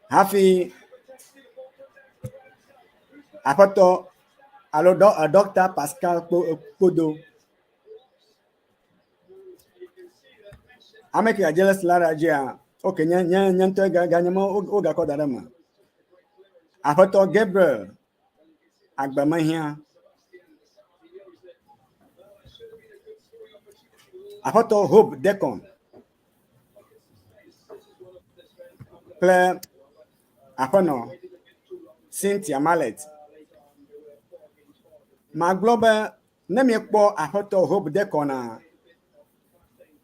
hafi aƒetɔ alo dɔ ɖɔkta Pascal Kpodo. Ame ke gadze le slide dzia, ok nye nye nye ŋutɔ ganye me wogakɔ da ɖe eme. Aƒetɔ Gabriel Agbemehiã. Aƒetɔ Hope Decon kple aƒenɔ Cynthia Mallet. Magblɔ be ne miekpɔ aƒetɔ Hope Decon-a,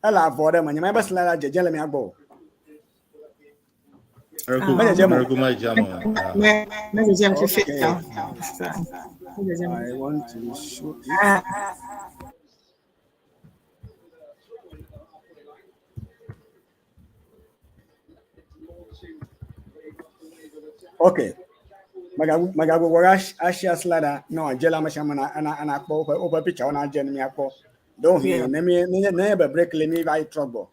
ele avɔ ɖe me. Nyemenya be slide la dzedze le mia gbɔ o. Okay. I want to show it. Ok. Magagbugbɔ asia slide ne wòadze le ame sia ame na na nakpɔ woƒe woƒe picture nadze ne míakpɔ. Ɖewohĩ ne mí ne ne be break le mí va yi trɔ gbɔ.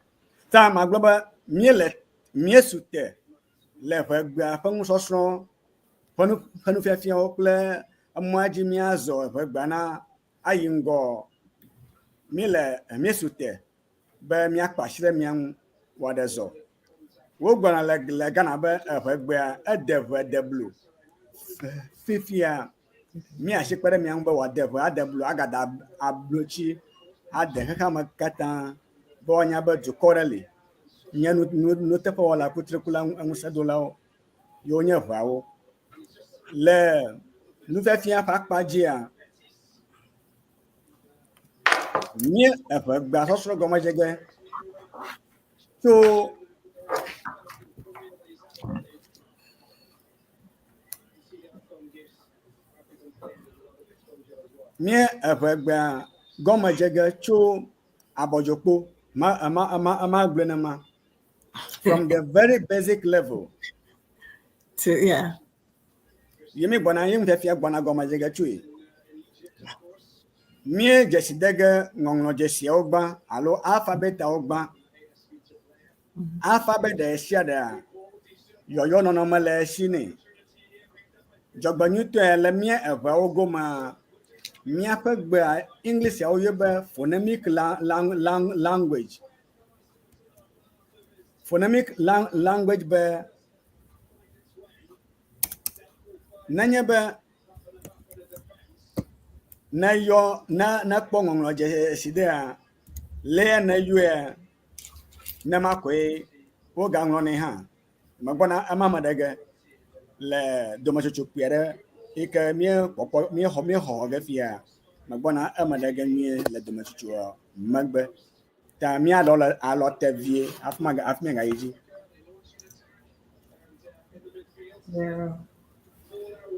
Ta magblɔ be míele míesu te le ʋegbea ƒe nusɔsrɔ̃ ƒe nu ƒe nufiafiawo kple emɔa dzi míazɔ ʋegbea na ayi ŋgɔ. Míele míesu te be míakpe asi ɖe mía ŋu wòaɖe zɔ. Wogblɔna le, le Ghana be eʋegbea ede ʋe de blu. Fifia míasi kpe ɖe mía ŋu be wòade ʋe ade blu agada ablotsi ade xexeame katã be woanya be dukɔ ɖe li nye nu, nu, nuteƒewɔla kutrikula ŋusẽdolawo yewo nye ʋeawo. Le nufiafia ƒe akpa dzia, Mía eʋegbea sɔsrɔ̃ gɔmedze ge tso mía eʋegbea gɔmedze ge tso abɔdzokpo ma ema ema ema gblɔe nema from the very basic level. To yeah. Ye mi gbɔna ye nufiafia gbɔna gɔmedze ge tsoe. Mie dzesi de ge ŋɔŋlɔ dzesiawo gbã alo alfabetawo gbã. Alfabet ɖe sia ɖea yɔyɔ nɔnɔme le esi nɛ. Dzɔgbenyuitɔe le mía eveawo gomea, míaƒe gbea Englishawo yɔe be phonemic language. Phonemic language be Nenye be neyɔ ne nekpɔ ŋɔŋlɔ dzesi ɖea, lea neyɔea, nema koe wogaŋlɔnɛ hã. Megbɔna ema me ɖe ge le dometsotso kpui aɖe yi ke míekpɔkpɔ míexɔ míexɔ ge fia. Megbɔna eme ɖe ge nyuie le dometsotsoa megbe. Ta míaɖɔ le alɔ te vie hafi maga hafi míagayi dzi. Yeah.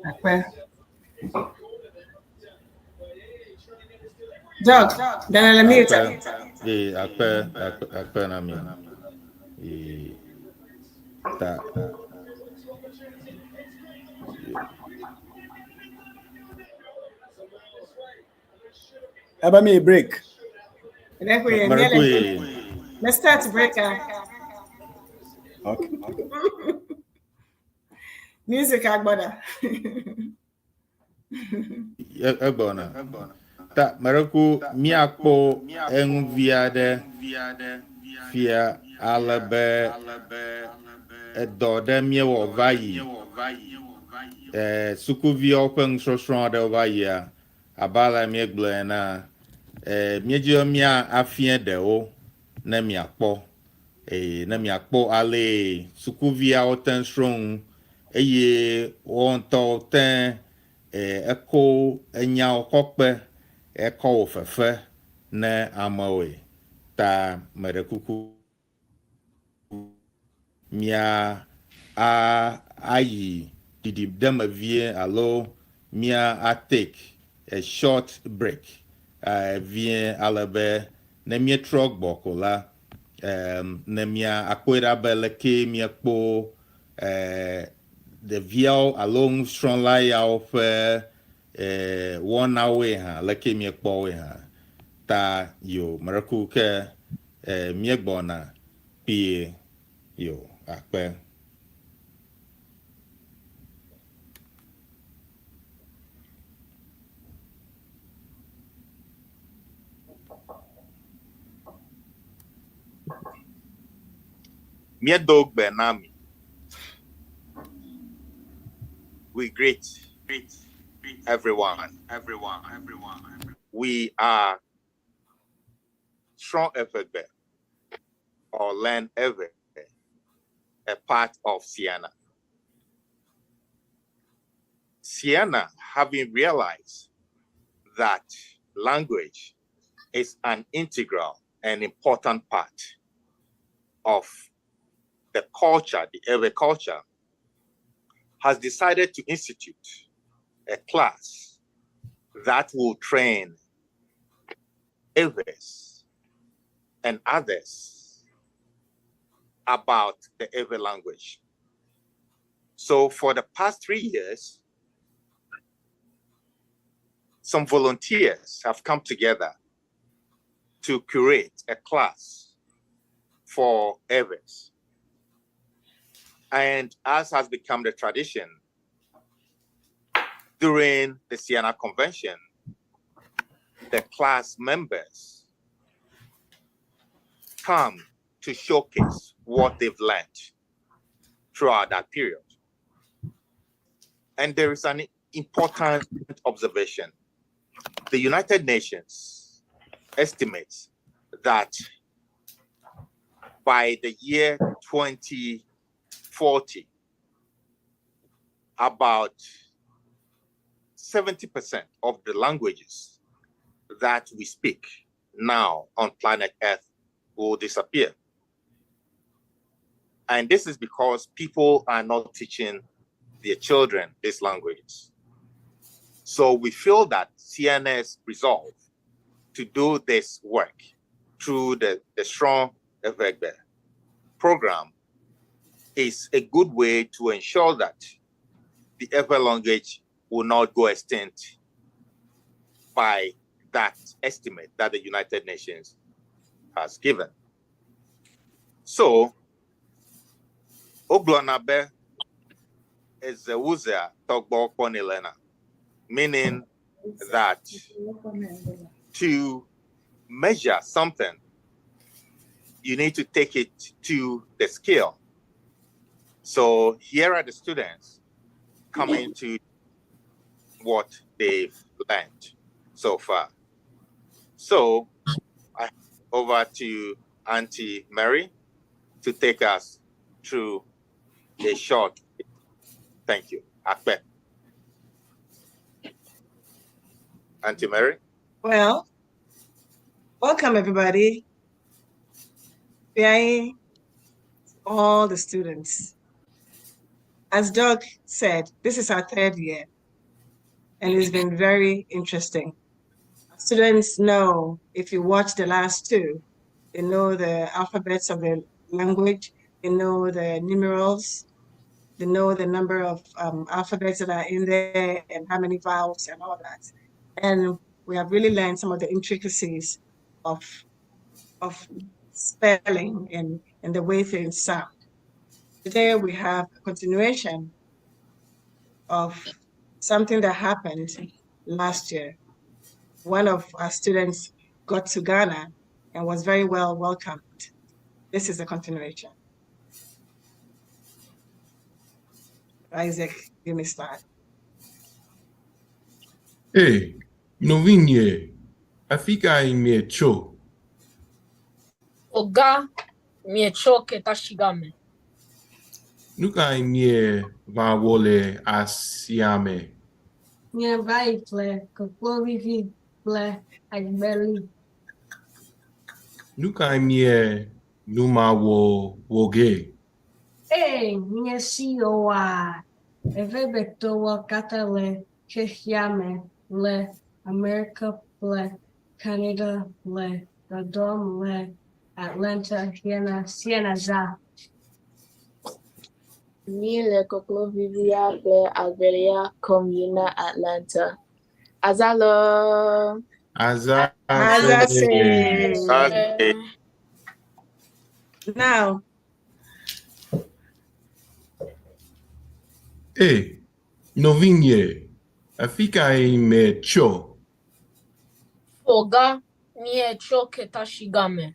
Akpe. Doc, then le mute. Akpe, ee, akpe, akpe, akpe na mi. Ee, ta Ebe mi break. Let's start break. Okay. Music agbada. Egbɔna. Ta mereku míakpɔ eŋuvi aɖe fia ale be edɔ ɖe míewɔ va yi sukuviawo ƒe nusɔsrɔ̃ aɖewo va yia abe ale míegblɔe enea, míedzi be mía afia ɖewo ne miakpɔ eye ne miakpɔ ale sukuviawo te ŋu srɔ̃ nu eye woawo ŋutɔwo te eko enyawo kɔ kpe ekɔ wɔ fefe ne amewoe. Ta meɖe kuku mia a ayi ɖiɖiɖeme vie alo mia a take a short break vie ale be ne míetrɔ gbɔ ko la ne mia akpɔe ɖa be leke míekpɔ ɖeviawo alo nusrɔ̃la yawo ƒe wɔnawoe hã leke míekpɔ woe hã ta yo mereku ke míegbɔna kpuie yo akpe. Míedo gbe na mi. We greet everyone. We are Srɔ̃ Eʋegbe or Learn Ewe, a part of Ceana. Ceana, having realized that language is an integral and important part of the culture, the Ewe culture, has decided to institute a class that will train Ewes and others about the Ewe language. So for the past 3 years, some volunteers have come together to curate a class for Ewes. And as has become the tradition, during the Ceana Convention, the class members come to showcase what they've learned throughout that period. And there is an important observation. The United Nations estimates that by the year 2040, about 70% of the languages that we speak now on planet Earth will disappear. And this is because people are not teaching their children these languages. So we feel that CNS resolve to do this work through the Srɔ̃ Eʋegbe program is a good way to ensure that the Ewe language will not go extinct by that estimate that the United Nations has given. So, Wogblɔna be eze wu zea tɔgbɔ kpɔnɛ lena, meaning that to measure something, you need to take it to the scale. So here are the students coming to what they've learned so far. So I hand over to Auntie Mary to take us through a short. Thank you. Akpe. Auntie Mary? Well, welcome everybody. All the students. As Doug said, this is our third year, and it's been very interesting. Students know, if you watch the last two, they know the alphabets of the language. They know the numerals, they know the number of alphabets that are in there and how many vowels and all that. And we have really learned some of the intricacies of spelling and the way things sound. Today we have a continuation of something that happened last year. One of our students got to Ghana and was very well welcomed. This is a continuation. Isaac, you may start. Hey, nɔvinye, afi kae mietso? Oga mietso Ketasigame. Nu kae mieva wɔ le asia me? Míeva yi ƒle koklovivi kple agbeli. Nu kae mie nu ma wɔ wɔ ge? Ee, míesi oa! Eʋegbetɔwo katã le xexeame le Amerika kple Canada le dodom le Atlanta hena Siena Zã. Míele koklovivia kple agbelia xɔm yina Atlanta. Azã lo! Azã Azã se. se. Now, Hey, nɔvinye, afi kae mietso? Oga mietso Ketasigame.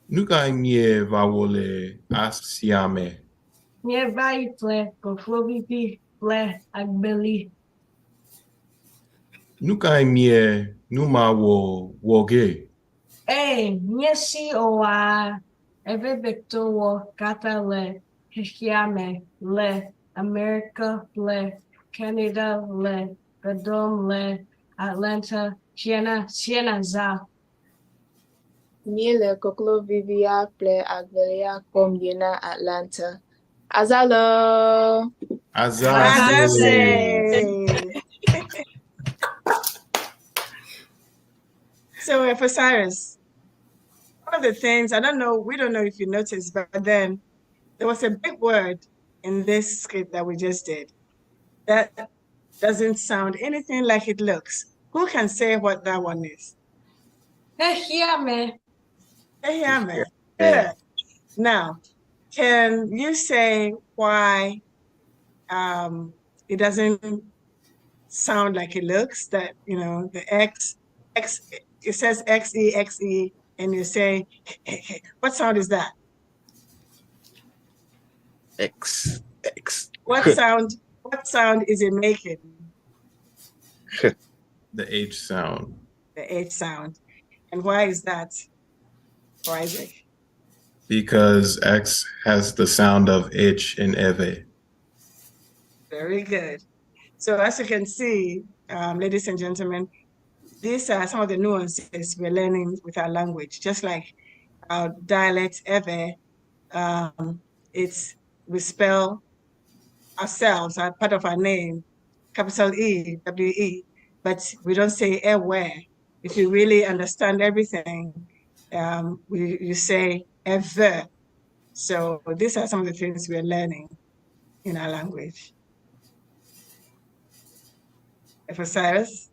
Nu kae mieva wɔ le asia me? Míeva yi ƒle koklovivi kple agbeli. Nu kae mie nu ma wɔ wɔ ge? Ee, míesi oa! Eʋegbetɔwo katã le xexeame le Amerika kple Canada le dodom le Atlanta hena Siena Zã. Míele koklovivia kple agbelia xɔm yina Atlanta. Azã lo! Azã Azã se. se. So for Cyrus, one of the things, I don't know, we don't know if you noticed, but then there was a big word in this script that we just did that doesn't sound anything like it looks. Who can say what that one is? Xexeame. Xexeame. Good. Now, can you say why it doesn't sound like it looks? That, the X, X, it says X E X E, and you say, what sound is that? X X. What sound? What sound is it making? The H sound. The H sound. And why is that, for Isaac? Because X has the sound of H in Ewe. Very good. So as you can see, ladies and gentlemen, these are some of the nuances we're learning with our language. Just like our dialect Ewe, we spell ourselves, our part of our name, capital E, W E, but we don't say Ewe. If you really understand everything, you say ever. So these are some of the things we're learning in our language. For Cyrus?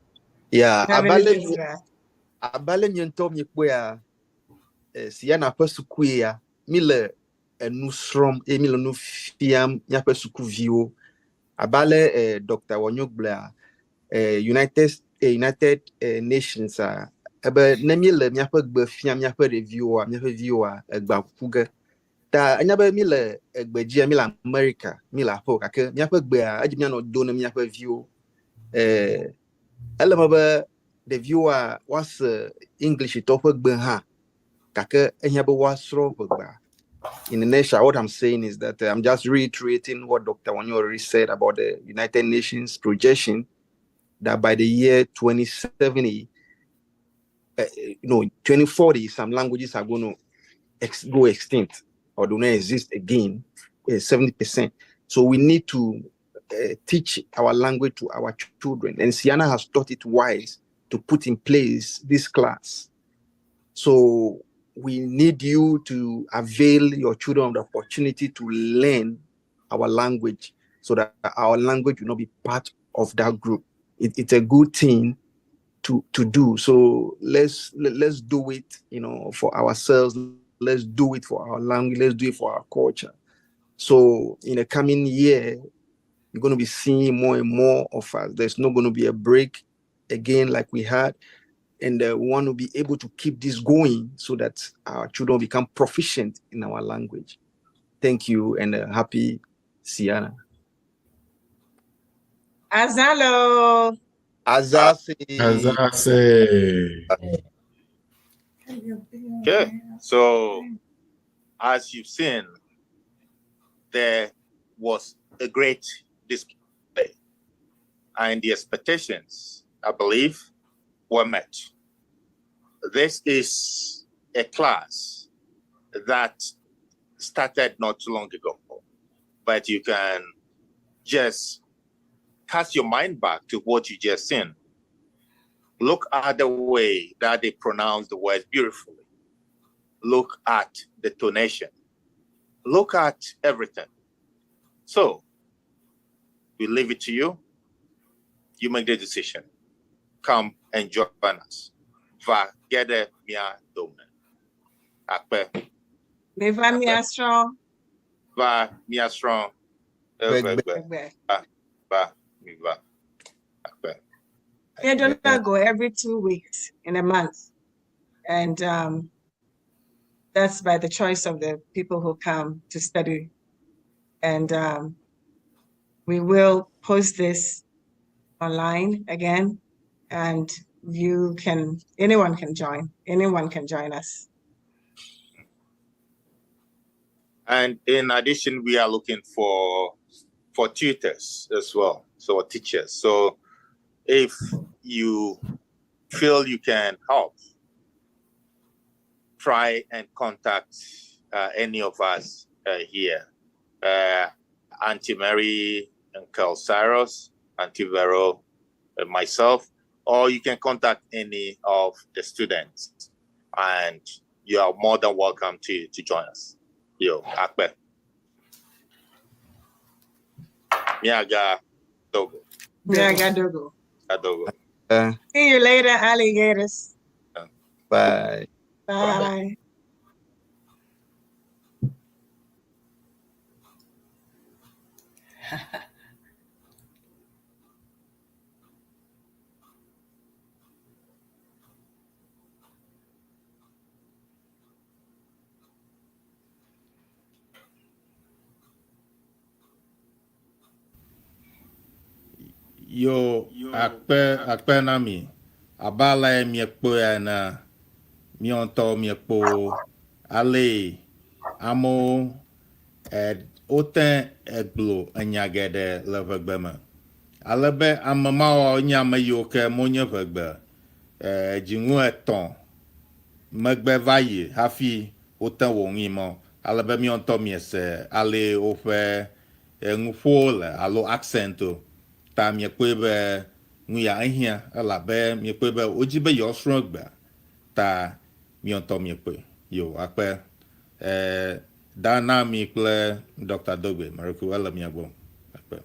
Yeah, You have anything to add? Abe ale nye ŋutɔ miekpɔea, Siana ƒe suku ya, mi le enu srɔ̃m eye mi le nu fiam míaƒe sukuviwo. Abe ale Dr. Wɔnyo gblɔa, United Nations a, ebe ne míele míaƒe gbe fiam míaƒe ɖeviwoa, míaƒe viwoa, egbea kuku ge. Ta enya be mi le egbe dzia, mi le America, mi le aƒe o, gake míaƒe gbea, edzi míanɔ do ne míaƒe viwo. Ele me be ɖeviwoa woase English tɔwo ƒe gbe hã, gake ehiã be woasrɔ̃ ʋegbea. In a nutshell, what I'm saying is that I'm just reiterating what Dr. Wanyo already said about the United Nations projection that by the year 2070, no, 2040, some languages are going to go extinct or do not exist again, 70%. So we need to teach our language to our children. And Siana has thought it wise to put in place this class. So We need you to avail your children of the opportunity to learn our language so that our language will not be part of that group. It's a good thing to do. So let's do it for ourselves. Let's do it for our language. Let's do it for our culture. So in the coming year, you're going to be seeing more and more of us. There's not going to be a break again like we had. And we want to be able to keep this going so that our children become proficient in our language. Thank you, and happy Siana. Azalo. Azase. Azase. Okay, so as you've seen, there was a great display, and the expectations, I believe, were met. This is a class that started not too long ago, but you can just cast your mind back to what you just seen. Look at the way that they pronounce the words beautifully. Look at the tonation. Look at everything. So we leave it to you. You make the decision. Come and join us. Va ge ɖe mía dome. Akpe. Meva míasrɔ̃. Va míasrɔ̃. Gbegbe. Gbegbe. Va mi va. Akpe. We do not go every 2 weeks in a month. And that's by the choice of the people who come to study. And we will post this online again, and anyone can join. Anyone can join us. And in addition, we are looking for tutors as well, so teachers. So if you feel you can help, try and contact any of us here. Auntie Mary, Uncle Cyrus, Auntie Vero, myself, or you can contact any of the students, and you are more than welcome to join us. Yo, Akpe. Miaga Dogo. Miaga Dogo. Dogo. See you later, alligators. Bye. Bye. Bye. Yo, akpe, akpe na mi. Abala miekpo ene. Míawo miekpo ale amewo wote egblɔ enya geɖe le ʋegbe me. Ale be ame mawo nye ame yiwo ke monye ʋegbe dzinu 3 megbe va yi hafi wote wɔ nui mɔ. Ale be míawo ŋutɔ miese ale woƒe nuƒowo le alo accent o. Ta miekpɔe be nu ya ehiã elabe miekpɔe be wodzi be yewoasrɔ̃ egbea. Ta míawo ŋutɔ miekpɔe. Yo, akpe. Dana mi kple Dr. Dogbe, Mareku, ele mia gbɔ. Akpe.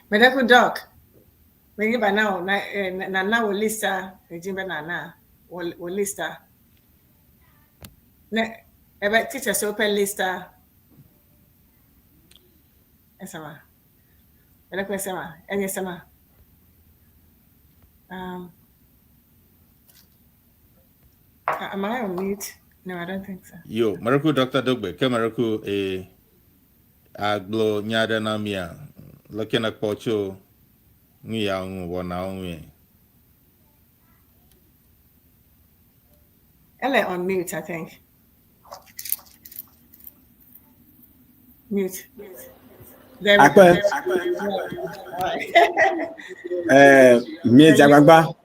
Medeku Doc. Mengi ba na na na wo lista, ejimbe na na wo lista. Ne ebe teacher so open lista. Esama. Medeku esama. Enye esama. Am I on mute? No, I don't think so. Yo, Mareku Dr. Dogbe, ke Mareku e aglo nyade na mia. Looking at Pocho, Nia wana nwe. Ele on mute, I think. Mute. There we go. Akpe. Miedze agbagba.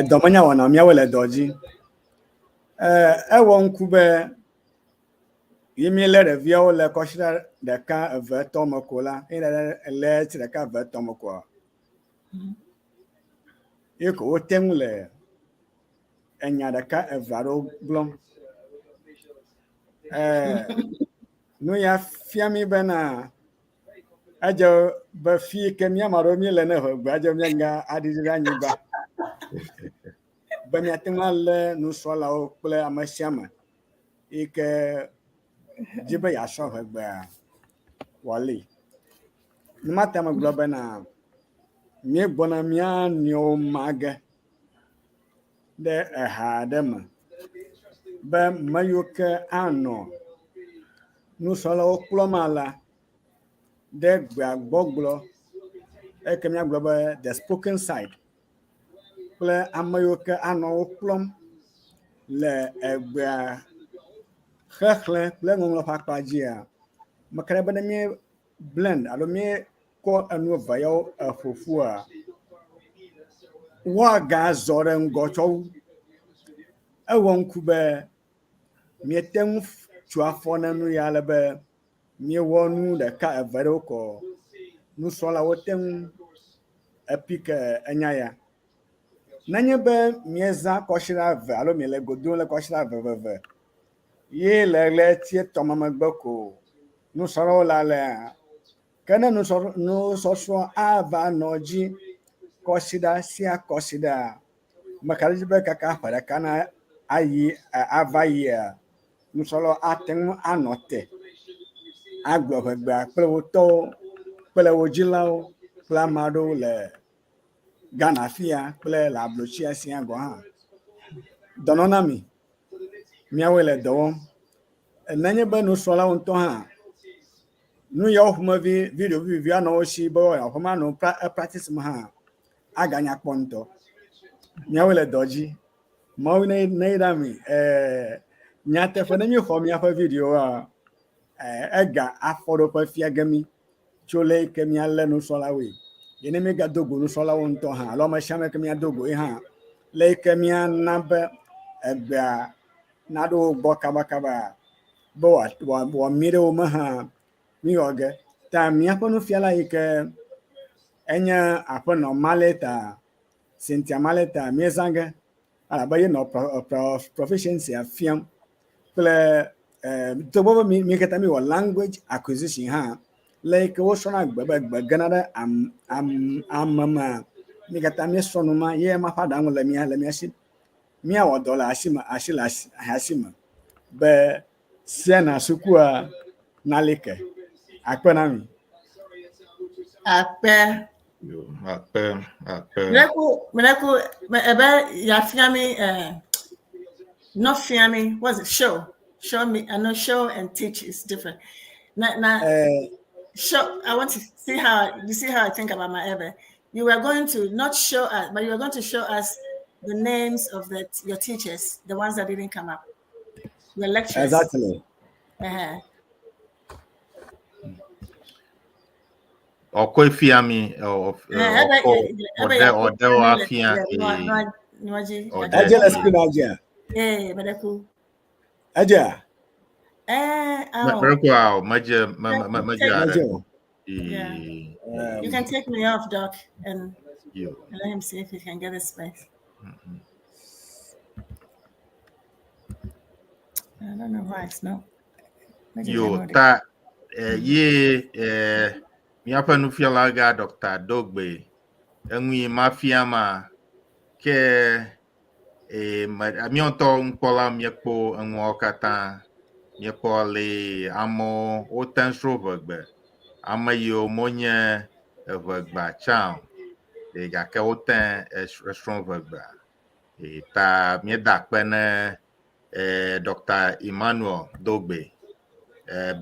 Dɔmenya wɔna míawo le dɔ dzi. Ewɔ ŋku be ye míelé ɖeviawo le kɔsiɖa ɖeka eve etɔ̃ me ko la, eye le tsi ɖeka eve etɔ̃ me koa, ye ko wote ŋu le enya ɖeka eve aɖewo gblɔm. Eh, nu ya fia mi bena edze be fi ke mía ame aɖewo míele ne ʋegbe edze míaga aɖiɖi ɖe anyigba be míate ŋu alé nusrɔ̃lawo kple ame sia ame yi ke di be yeasrɔ̃ ʋegbea wòali. Numata megblɔ bena míegbɔna mía nɔewo ma ge ɖe eha aɖe me be ame yiwo ke anɔ nusrɔ̃lawo kplɔm alea ɖe gbea gbɔgblɔ eke míagblɔ be the spoken side kple ame yiwo ke anɔ wo kplɔm le egbea xexlẽ kple ŋɔŋlɔ ƒe akpa dzia, meka ɖe be ne mí blend alo míekɔ enu eve yawo eƒo ƒua, woagazɔ ɖe ŋgɔ tsɔ wu. Ewɔ ŋku be míete ŋu tu afɔ ne nu ya ale be míewɔ nu ɖeka eve ɖewo kɔ nusrɔ̃lawo te ŋu epik enya ya. Nenye be míezã kɔsiɖa eve alo miele go dom le kɔsiɖa eveveve ye le ɣleti etɔ̃ me megbe ko nusrɔ̃lawo le alea, ke ne nusɔsrɔ̃ ava nɔ dzi kɔsiɖa sia kɔsiɖa, meka ɖe edzi be kaka ƒe ɖeka na ayi ava yia, nusrɔ̃lawo ate ŋu anɔ te agblɔ ʋegbea kple wo tɔwo kple wo dzilawo kple ame aɖewo le Ghana fia kple le ablotsia sia gɔ̃ hã. Dɔnɔ na mi, míawoe le dɔ wɔm. Nenye be nusrɔ̃lawo ŋutɔ hã, nu yawo ƒomevi video vivivi anɔ wo si be woaƒe ma nɔ practice me hã, aganya kpɔ ŋutɔ. Míawoe le dɔ dzi. Mawu ne neyra mi. Nyateƒe ne míexɔ míaƒe videoa, ega afɔɖoƒe fia ge mí tso le yi ke míalé nusrɔ̃lawoe. Ye ne míegado go nusrɔ̃lawo ŋutɔ hã alo ame sia ame ke míado goe hã, le yi ke míana be egbea naɖo wo gbɔ kabakaba be wòami ɖe wo me hã, míwɔ ge. Ta míaƒe nufiala yi ke enye aƒenɔ Maleta, Cynthia Maleta, míezã ge elabe ye nɔ proficiency fiam kple togbɔ be mí katã míwɔ language acquisition hã, le yi ke wosrɔ̃na gbe be gbe gena ɖe ame mea, mí katã míesrɔ̃ nu ma ye ema ƒe aɖaŋu le mía le mía si. Míawɔ dɔ le asi me asi le asi me be Siena sukua nali ke. Akpe na mi. Akpe. Yo, akpe, akpe. Mleku, mleku, ebe yafia mi, not fia mi, what's it, show. Show me, I know show and teach is different. Na, na, show, I want to see how, you see how I think about my Ebe. You were going to not show us, but you were going to show us the names of your teachers, the ones that didn't come up. Your lectures. Exactly. Ɔkɔ efia mi, ɔkɔ ɔdɛ ɔdɛ wa fia. Ɛdze le screen adzia. Ee, mɛdɛku. Ɛdzea. Ɛɛ, Mɛdɛku awo, mɛdze mɛdze aɖe. Yeah. You can take me off, Doc, and let him see if he can get a space. I don't know why it's not. Yo, ta ye míaƒe nufiala gã Dr. Dogbe eŋui mafia ma ke míawo ŋutɔ nukpɔla míekpɔ enuawo katã míekpɔ le amewo wote ŋu srɔ̃ ʋegbe ame yiwo menye eʋegbea tsã o gake wote esrɔ̃ ʋegbea ta míeda akpe ne Dr. Emmanuel Dogbe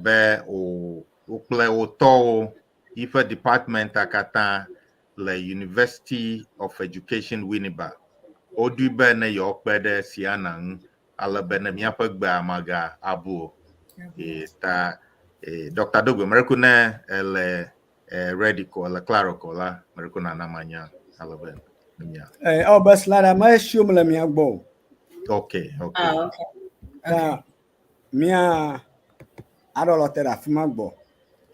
be wo kple wo tɔwo yiƒe department katã le University of Education Winneba woɖoe be ne yewoakpe ɖe Siana ŋu ale be ne míaƒe gbea maga abu o. Ta Dr. Dogbe mereku ne ele ready ko ele klaro ko la mereku nana manya ale be nya. Ewɔ be slide me siwo le mia gbɔ o. Okay. Ah, okay. Ta mía aɖɔ lɔ te ɖe afi ma gbɔ.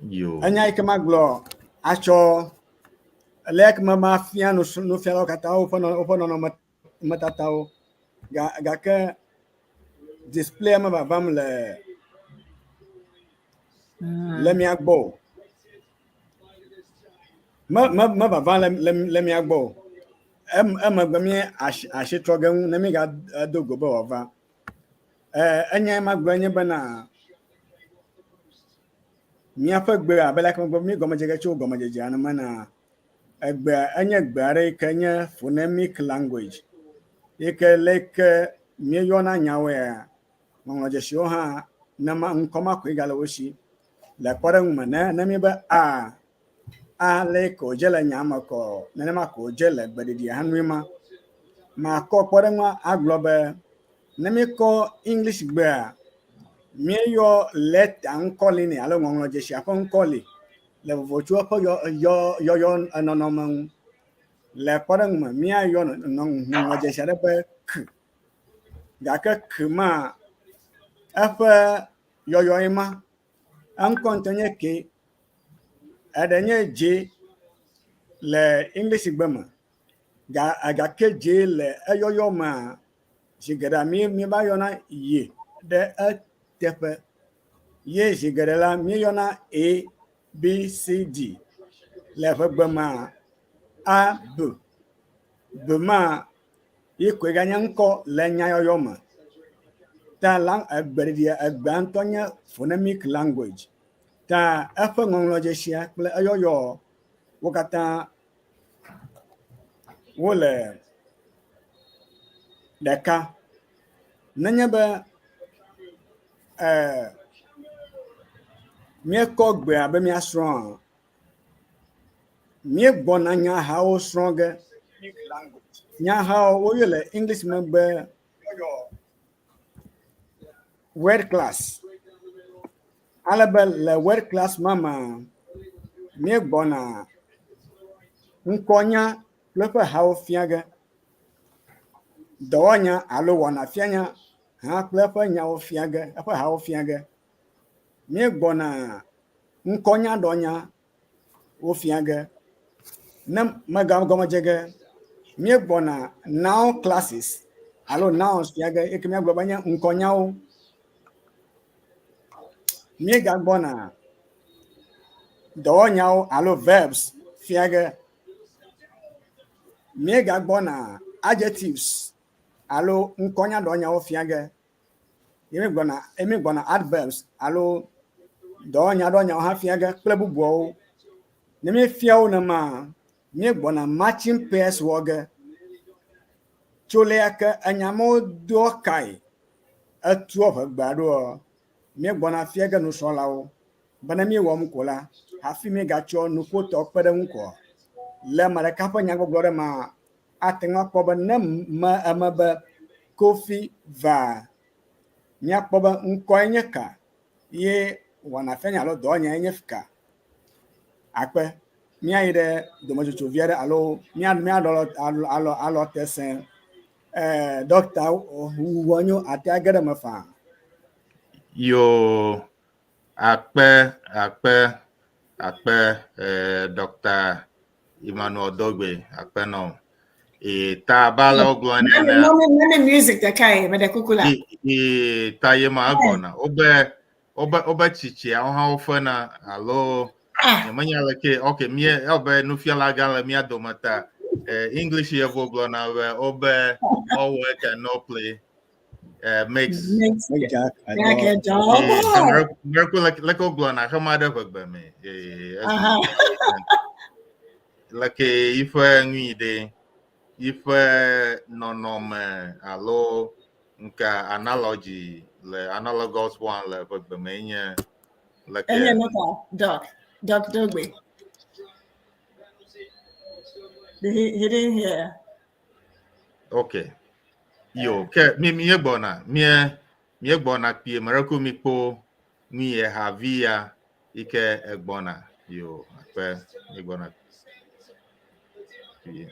Yo. Enya yi ke magblɔ atsɔ le ke me mafia nufialawo katã woƒe nɔnɔmetatawo. Ga gake display me vavam le le mía gbɔ o. Me me me vavam le le le mía gbɔ o. Em emegbe mí asi asi trɔ ge ŋu ne mí gado go be wòava. Enye magblɔ nye bena míaƒe gbe abe leke megblɔ mí gɔmedze ge tso gɔmedzedzea ne mena egbea enye gbe aɖe yi ke nye phonemic language yi ke leke míeyɔna nyawoea ŋɔŋlɔdzesiwo hã nema ŋkɔ ma koe gale wo si. Le kpɔɖeŋu me ne ne míebe a a leke wòdze le nya me kɔ nenema ko wòdze le gbeɖiɖia hã nue ma. Makɔ kpɔɖeŋua agblɔ be ne míekɔ English gbea míeyɔ lɛta ŋkɔ li nɛ alo ŋɔŋlɔdzesia ƒe ŋkɔ li le vovo tso eƒe yɔ yɔ yɔyɔ nɔnɔme ŋu. Le kpɔɖeŋu me míayɔ ŋɔŋlɔdzesi aɖe be k gake k ma eƒe yɔyɔe ma eŋkɔ ŋutɔ nye k eɖe nye J le English gbe me ga gake J le eyɔyɔ mea zi geɖea mí míeva yɔna ye ɖe eteƒe ye zi geɖe la míeyɔna A B C D le ʋegbe mea A B B ma ye koe ganye ŋkɔ le nyayɔyɔ me. Ta la egbeɖiɖia egbea ŋutɔ nye phonemic language. Ta eƒe ŋɔŋlɔdzesia kple eyɔyɔ wo katã wole ɖeka. Nenye be míekɔ gbea be míasrɔ̃a, míegbɔna nyahawo srɔ̃ ge. Nyahawo woyɔe le English me be word class. Ale be le word class ma mea, míegbɔna ŋkɔnya kple eƒe hawo fia ge. Dɔwɔnya alo wɔnafianya hã kple eƒe nyawo fia ge, eƒe hawo fia ge. Míegbɔna ŋkɔnyaɖɔnya wo fia ge. Ne megagɔme dze ge, míegbɔna noun classes alo nouns fia ge yi ke míagblɔ be nye ŋkɔnyawo. Míegagbɔna dɔwɔnyawo alo verbs fia ge. Míegagbɔna adjectives alo ŋkɔnyaɖɔnyawo fia ge. Ye míegbɔna ye míegbɔna adverbs alo dɔwɔnyaɖɔnyawo hã fia ge kple bubuawo. Ne míefia wo nemaa, míegbɔna matching pairs wɔ ge. Tso lea ke enya mawo doa kae etua ʋegbea ɖoa, míegbɔna fia ge nusrɔ̃lawo be ne míewɔm ko la, hafi míegatsɔ nuƒotɔ kpe ɖe eŋu koa, le ame ɖeka ƒe nyagbɔgblɔ ɖe mea, ate ŋu akpɔ be ne me eme be Kofi vaa, míakpɔ be ŋkɔe nye ka ye wɔnafianya alo dɔwɔnyae nye ka. Akpe míayi ɖe dometsotso vi aɖe alo mía míaɖɔ alɔ alɔ alɔ te sẽ. Ɖɔkta Wɔnyo ate age ɖe eme faa. Yo akpe akpe akpe Dr. Emmanuel Dogbe akpe nɔ. E ta ba le wogblɔ nene. Nane music ɖeka ye meɖe kuku la. E ta ye ma egbɔna. Wobe wobe wobe tsitsiawo hã wofena alo nyemenya leke ok mie ewɔ nufiala gã le mía dome ta English yevo gblɔna be wobe all work and no play makes Jack a dull boy. Miracle leke wogblɔna xema ɖe ʋegbe me. Leke yiƒe nui ɖe yiƒe nɔnɔme alo nka analogy le analogous one le ʋegbe me nye leke. Enye nuka Doc Doc Dogbe. He didn't hear. Okay. Yo, ke mi míegbɔna mie míegbɔna kpuie miracle mi kpo nui ehavi ya yi ke egbɔna yo akpe míegbɔna kpuie.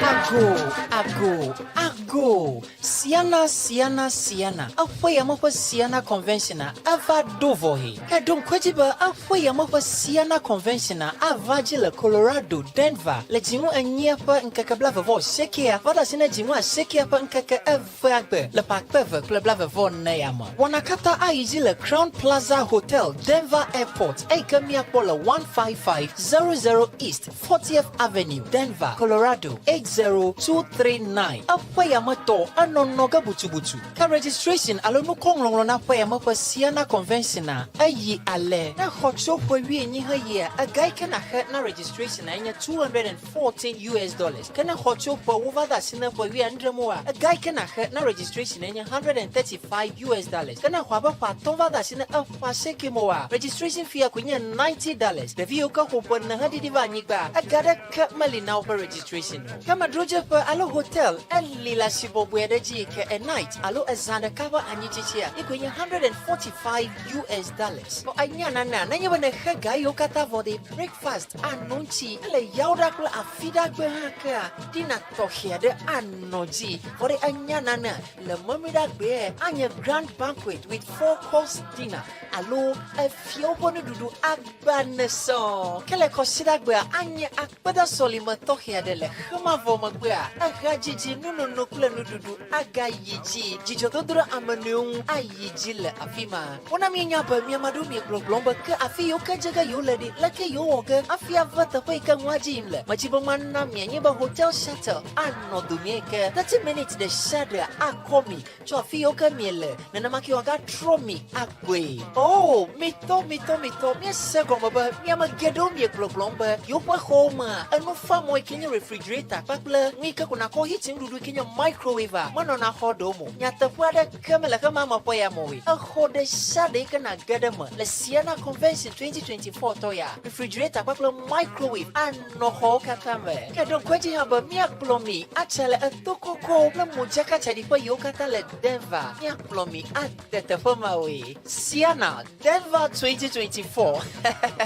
Ago, ago, ago. Siana, Siana, Siana. Eƒe ya me ƒe Siana Convention a eva ɖo vɔ he. Eɖo ŋku edzi be eƒe ya me ƒe Siana Convention a ava dzi le Colorado, Denver le dzinu enyia ƒe ŋkeke blaeve-vɔ-asiekɛa va ɖe asi ne dzinu asiekɛa ƒe ŋkeke evea gbe le ƒe akpe eve kple blaeve-vɔ-ene ya me. Wɔna katã ayi dzi le Crowne Plaza Hotel, Denver Airport, eyi ke míakpɔ le 15500 East 40th Avenue, Denver, Colorado 80239. Eƒe ya me tɔ enɔnɔ ge butubutu. Ke registration alo nukɔŋlɔŋlɔ na ƒe ya me ƒe Siana Convention-a eyi ale. Ne xɔ tso ƒe wuienyi heyia, ega yi ke nàxe na registration-a enye 214 US dollars. Ke ne xɔ tso ƒe wova de asi ne ƒe wuiadre moa, ega yi ke nàxe na registration enye 135 US dollars. Ke ne xɔ abe ƒe atɔ̃ va de asi ne eƒe asieke moa, registration fee-a koe nye 90 dollars. Ɖevi yiwo ke xɔ ƒe ene heɖiɖi va anyigba, ega ɖeke meli na woƒe registration o. Ke amedzrodzeƒe alo hotel eli le asi bɔbɔe aɖe dzi yi ke a night alo ezã ɖeka ƒe anyitsitsia ye koe nye 145 US dollars. Vɔ enya nanea, nenye be nèxe ga yiwo katã vɔ ɖe, breakfast ano ŋuti ele yawoɖa kple afiɖagbe hã kea, dinner tɔxɛ aɖe anɔ dzi. Vɔ ɖe enya nanea, le memleɖagbea anye grand banquet with four course dinner alo efiawo ƒe nuɖuɖu agba ene sɔŋ. Ke le kɔsiɖagbea anye akpedasɔlime tɔxɛ aɖe le xemavɔ megbea, ehadzidzi, nunono kple nuɖuɖu agayi dzi. Dzidzɔdodo ɖe ame nɔewo ŋu ayi dzi le afi ma. Wona míenya be mía ame aɖewo miegbɔgblɔm be ke afi yiwo ke dze ge yewole ɖi, leke yewowɔ ge hafi ava teƒe yi ke nua dzi yim le. Medi be mana mianye be hotel shuttle anɔ domee ke 30 minutes ɖe sia ɖe akɔ mi tso afi yiwo ke miele, nenema ke wòagatrɔ mi agbɔe. Oh, mitɔ, mitɔ, mitɔ, míese gɔme be miame geɖewo miegbɔgblɔm be yewoƒe xɔwo mea, enufamɔ yi ke nye refrigerator kpakple nu yi ke ko nakɔ heat nuɖuɖu yi ke nye microwave a menɔna xɔ ɖewo me o. Nyateƒe aɖeke mele xema me ƒe ya me o. Exɔ ɖe sia ɖe yi ke nàge ɖe eme le Sienna Convention 2024 tɔ ya, refrigerator kpakple microwave anɔ xɔwo katã me. Ke ɖo ŋku edzi hã be míakplɔ mi atsa le eto kɔkɔwo kple modzakatsaɖiƒe yiwo katã le Denver. Míakplɔ mi ade teƒe mawoe. Sienna Denver 2024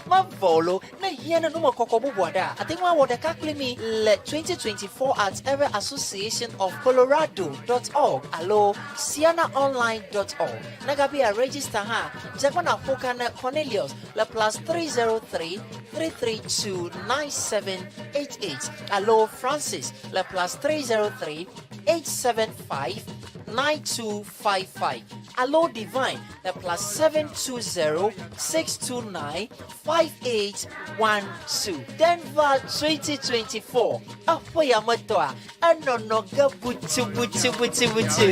mevɔ o lo. Ne hiã ne numekɔkɔ bubu aɖea, àte ŋu awɔ ɖeka kpli mí le 2024 at Ere Association of Colorado dot org alo siennaonline dot org. Ne gabia register hã, dze agbagba nàƒo ka ne Cornelius le plus 303 332 9788 alo Francis le plus 303 875 9255 alo Divine le plus 720 629 5812. Denver 2024. Eƒe yametɔa, enɔnɔ ge butu butu butu butu.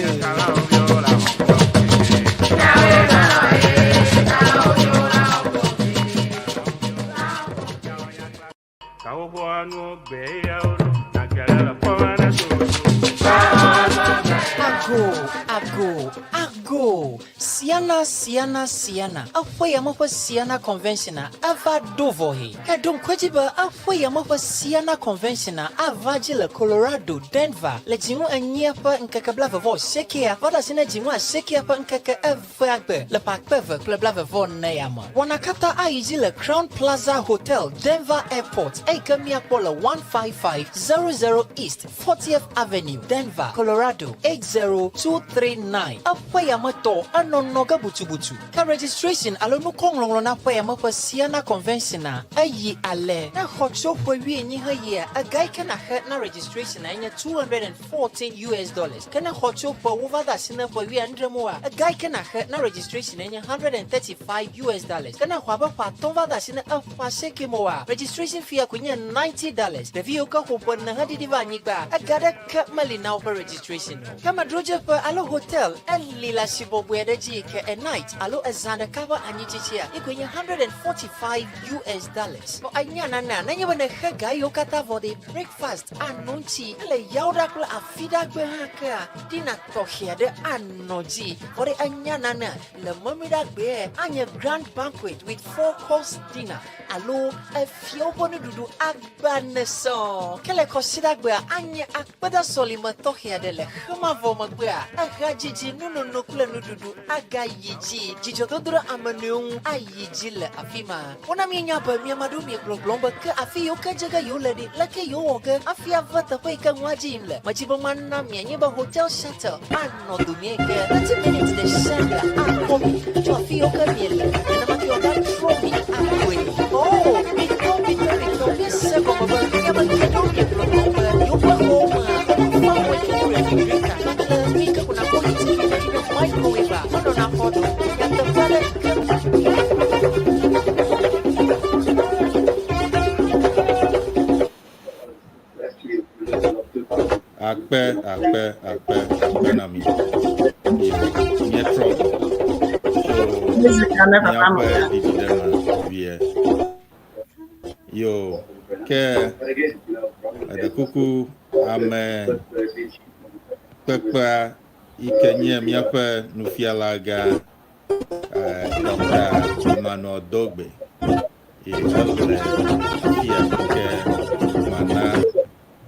Ago, ago, ago. Siana, Siana, Siana. Eƒe yame ƒe Siana Convention a eva ɖo vɔ he. Ke ɖo ŋku edzi be eƒe yame ƒe Siana Convention a ava dzi le Colorado, Denver, le dzinu enyia ƒe ŋkeke blaeve-vɔ-asiekɛa va ɖo asi ne dzinu asiekɛa ƒe ŋkeke evea gbe le ƒe akpe eve kple blaeve-vɔ-ene ya me. Wɔna katã ayi dzi le Crowne Plaza Hotel, Denver Airport, eyi ke míakpɔ le 15500 East 40th Avenue, Denver, Colorado 80239. Eƒe ya me tɔ enɔnɔ ge butubutu. Ke registration alo nukɔŋlɔŋlɔ na ƒe ya me ƒe Siena Convention-a eyi ale. Ne xɔ tso ƒe wuienyi heyia, ega yi ke nàxe na registration-a enye 214 US dollars. Ke ne xɔ tso ƒe wova de asi ne ƒe wuiadre moa, ega yi ke nàxe na registration enye 135 US dollars. Ke ne xɔ abe ƒe atɔ̃ va de asi ne eƒe asieke moa, registration fee-a koe nye 90 dollars. Ɖevi yiwo ke xɔ ƒe ene heɖiɖi va anyigba, ega ɖeke meli na woƒe registration o. Ke amedzrodzeƒe alo hotel eli le asi bɔbɔe aɖe dzi yi ke a night alo ezã ɖeka ƒe anyitsitsia ye koe nye 145 US dollars. Vɔ enya nanea, nenye be nèxe ga yiwo katã vɔ ɖe, breakfast anɔ ŋuti, ele yawoɖa kple afiɖagbe hã kea, dinner tɔxɛ aɖe anɔ dzi. Vɔ ɖe enya nanea, le memleɖagbea anye grand banquet with four course dinner alo efiawo ƒe nuɖuɖu agba ne sɔŋ. Ke le kɔsiɖagbea anye akpedasɔlime tɔxɛ aɖe le xemavɔ megbea, ehadzidzi, nunono kple nuɖuɖu agayi dzi. Dzidzɔdodo ɖe ame nɔewo ŋu ayi dzi le afi ma. Wona míenya be mi ame aɖewo miegbɔgblɔm be ke afi yiwo ke dze ge yewole ɖi, leke yewowɔ ge hafi ava teƒe yi ke nua dzi yim le. Medi be mana mianye be hotel shuttle anɔ domee ke 30 minutes ɖe sia ɖe akpɔ mi tso afi yiwo ke miele, nenema ke wòagatrɔ mi agbɔe. Oh, mitɔ, mitɔ, mitɔ, míese gɔme be mi ame geɖewo miegbɔgblɔm be yewoƒe xɔwo mea, enufamɔe ke nye refrigerator kpakple nu yi ke ko nakpɔ heat yi ke nye microwave-a menɔna xɔ ɖo. Nyateƒe aɖeke Akpe, akpe, akpe, akpe na mi. Míetrɔ gbɔ tso míaƒe ɖiɖiɖeme vie. Yo, ke eɖe kuku ame kpekpea yi ke nye míaƒe nufiala gã Dr. Emmanuel Dogbe ye ele afia ke mana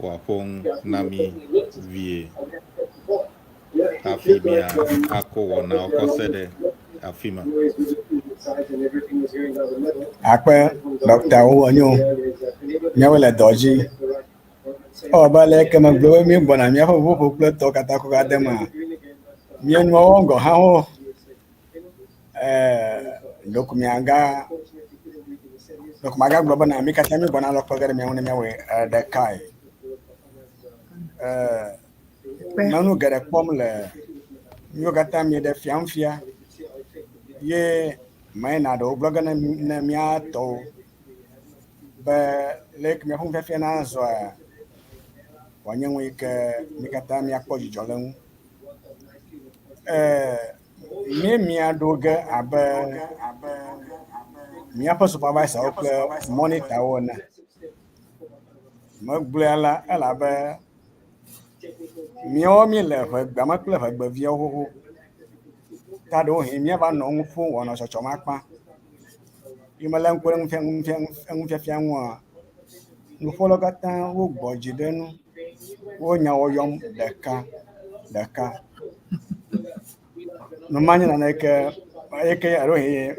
wòaƒo nu na mí vie hafi mía akɔ wɔnawo kɔ se ɖe afi ma. Akpe ɖɔktawo enyo míawo le dɔ dzi. Ewɔ abe ale ke megblɔ be míegbɔna míaƒe ʋuƒoƒo kple tɔwo katã kɔ va de mea, mía nuawo gɔ̃ hã wo ɖeko miaga ɖeko magagblɔ bena mí katã míegbɔna alɔ kpe ge ɖe mía ŋu ne míawɔe ɖekae. Menu geɖe kpɔm le míwo katã mieɖe fiam fia ye meyina ɖewo gblɔ ge ne mía tɔwo be leke míaƒe nufiafia nazɔa wòanye nu yi ke mí katã míakpɔ dzidzɔ le eŋu. Mí mia ɖo ge abe míaƒe supervisorwo kple monitorwo ene. Megblɔe alea elabe míawo míele ʋegbea me kple ʋegbeviawo xoxo. Ta ɖewohĩ míava nɔ nu ƒom wòanɔ tsɔtsɔm akpa. Yi melé ŋku ɖe enufiafia ŋua, nuƒolawo katã wogbɔ dzi ɖe enu. Wo nyawo yɔm ɖeka ɖeka. Nu ma nye nane yike eyike ɖewohĩ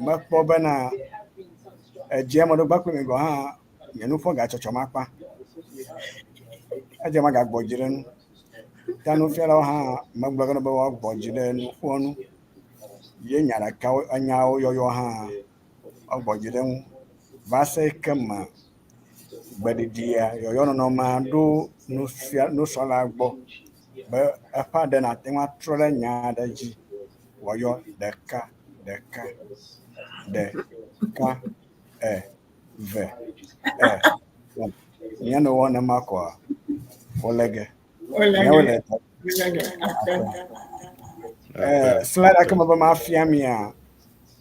mekpɔ bena edze ame ɖe gbɔ kple mi gɔ̃ hã nye nuƒo gatsɔtsɔm akpa. Edze magagbɔ dzi ɖe enu. Ta nufialawo hã megblɔ ge na wo be woagbɔ dzi ɖe nuƒoa nu. Ye nya ɖekawo enyawo yɔyɔ hã woagbɔ dzi ɖe eŋu va se ke me gbeɖiɖia yɔyɔ nɔnɔmea ɖo nufia nusrɔ̃la gbɔ be eƒe aɖe nate ŋu atrɔ ɖe nya aɖe dzi wòayɔ ɖeka ɖeka ɖeka eve etɔ̃. Míanɔ wɔm nenema koa wole ge. Míawo le slide ake mebe mafia mia,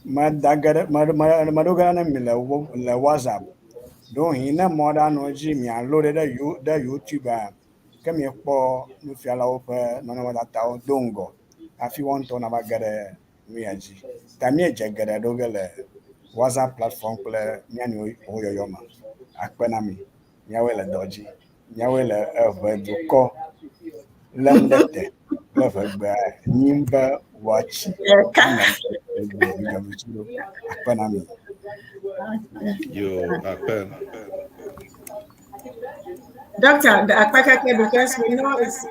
meda ge ɖe meɖo ge ɖe ne mi le le WhatsApp. Ɖewohĩ ne mɔ ɖe anɔ edzi mialo ɖe ɖe YouTube-a, ke miekpɔ nufialawo ƒe nɔnɔmetatawo do ŋgɔ hafi woa ŋutɔwo nava ge ɖe nu ya dzi. Ta míedze geɖe ɖo ge le WhatsApp platform kple mía nɔewo yɔyɔ me. Akpe na mi. Míawoe le dɔ dzi. Míawoe le eʋe dukɔ lém ɖe te kple ʋegbea nyim be wòatsi anɔ egbe dzidzɔvi ɖo. Akpe na mi. Yo, akpe. Doctor, the Akpakeke, because we know it's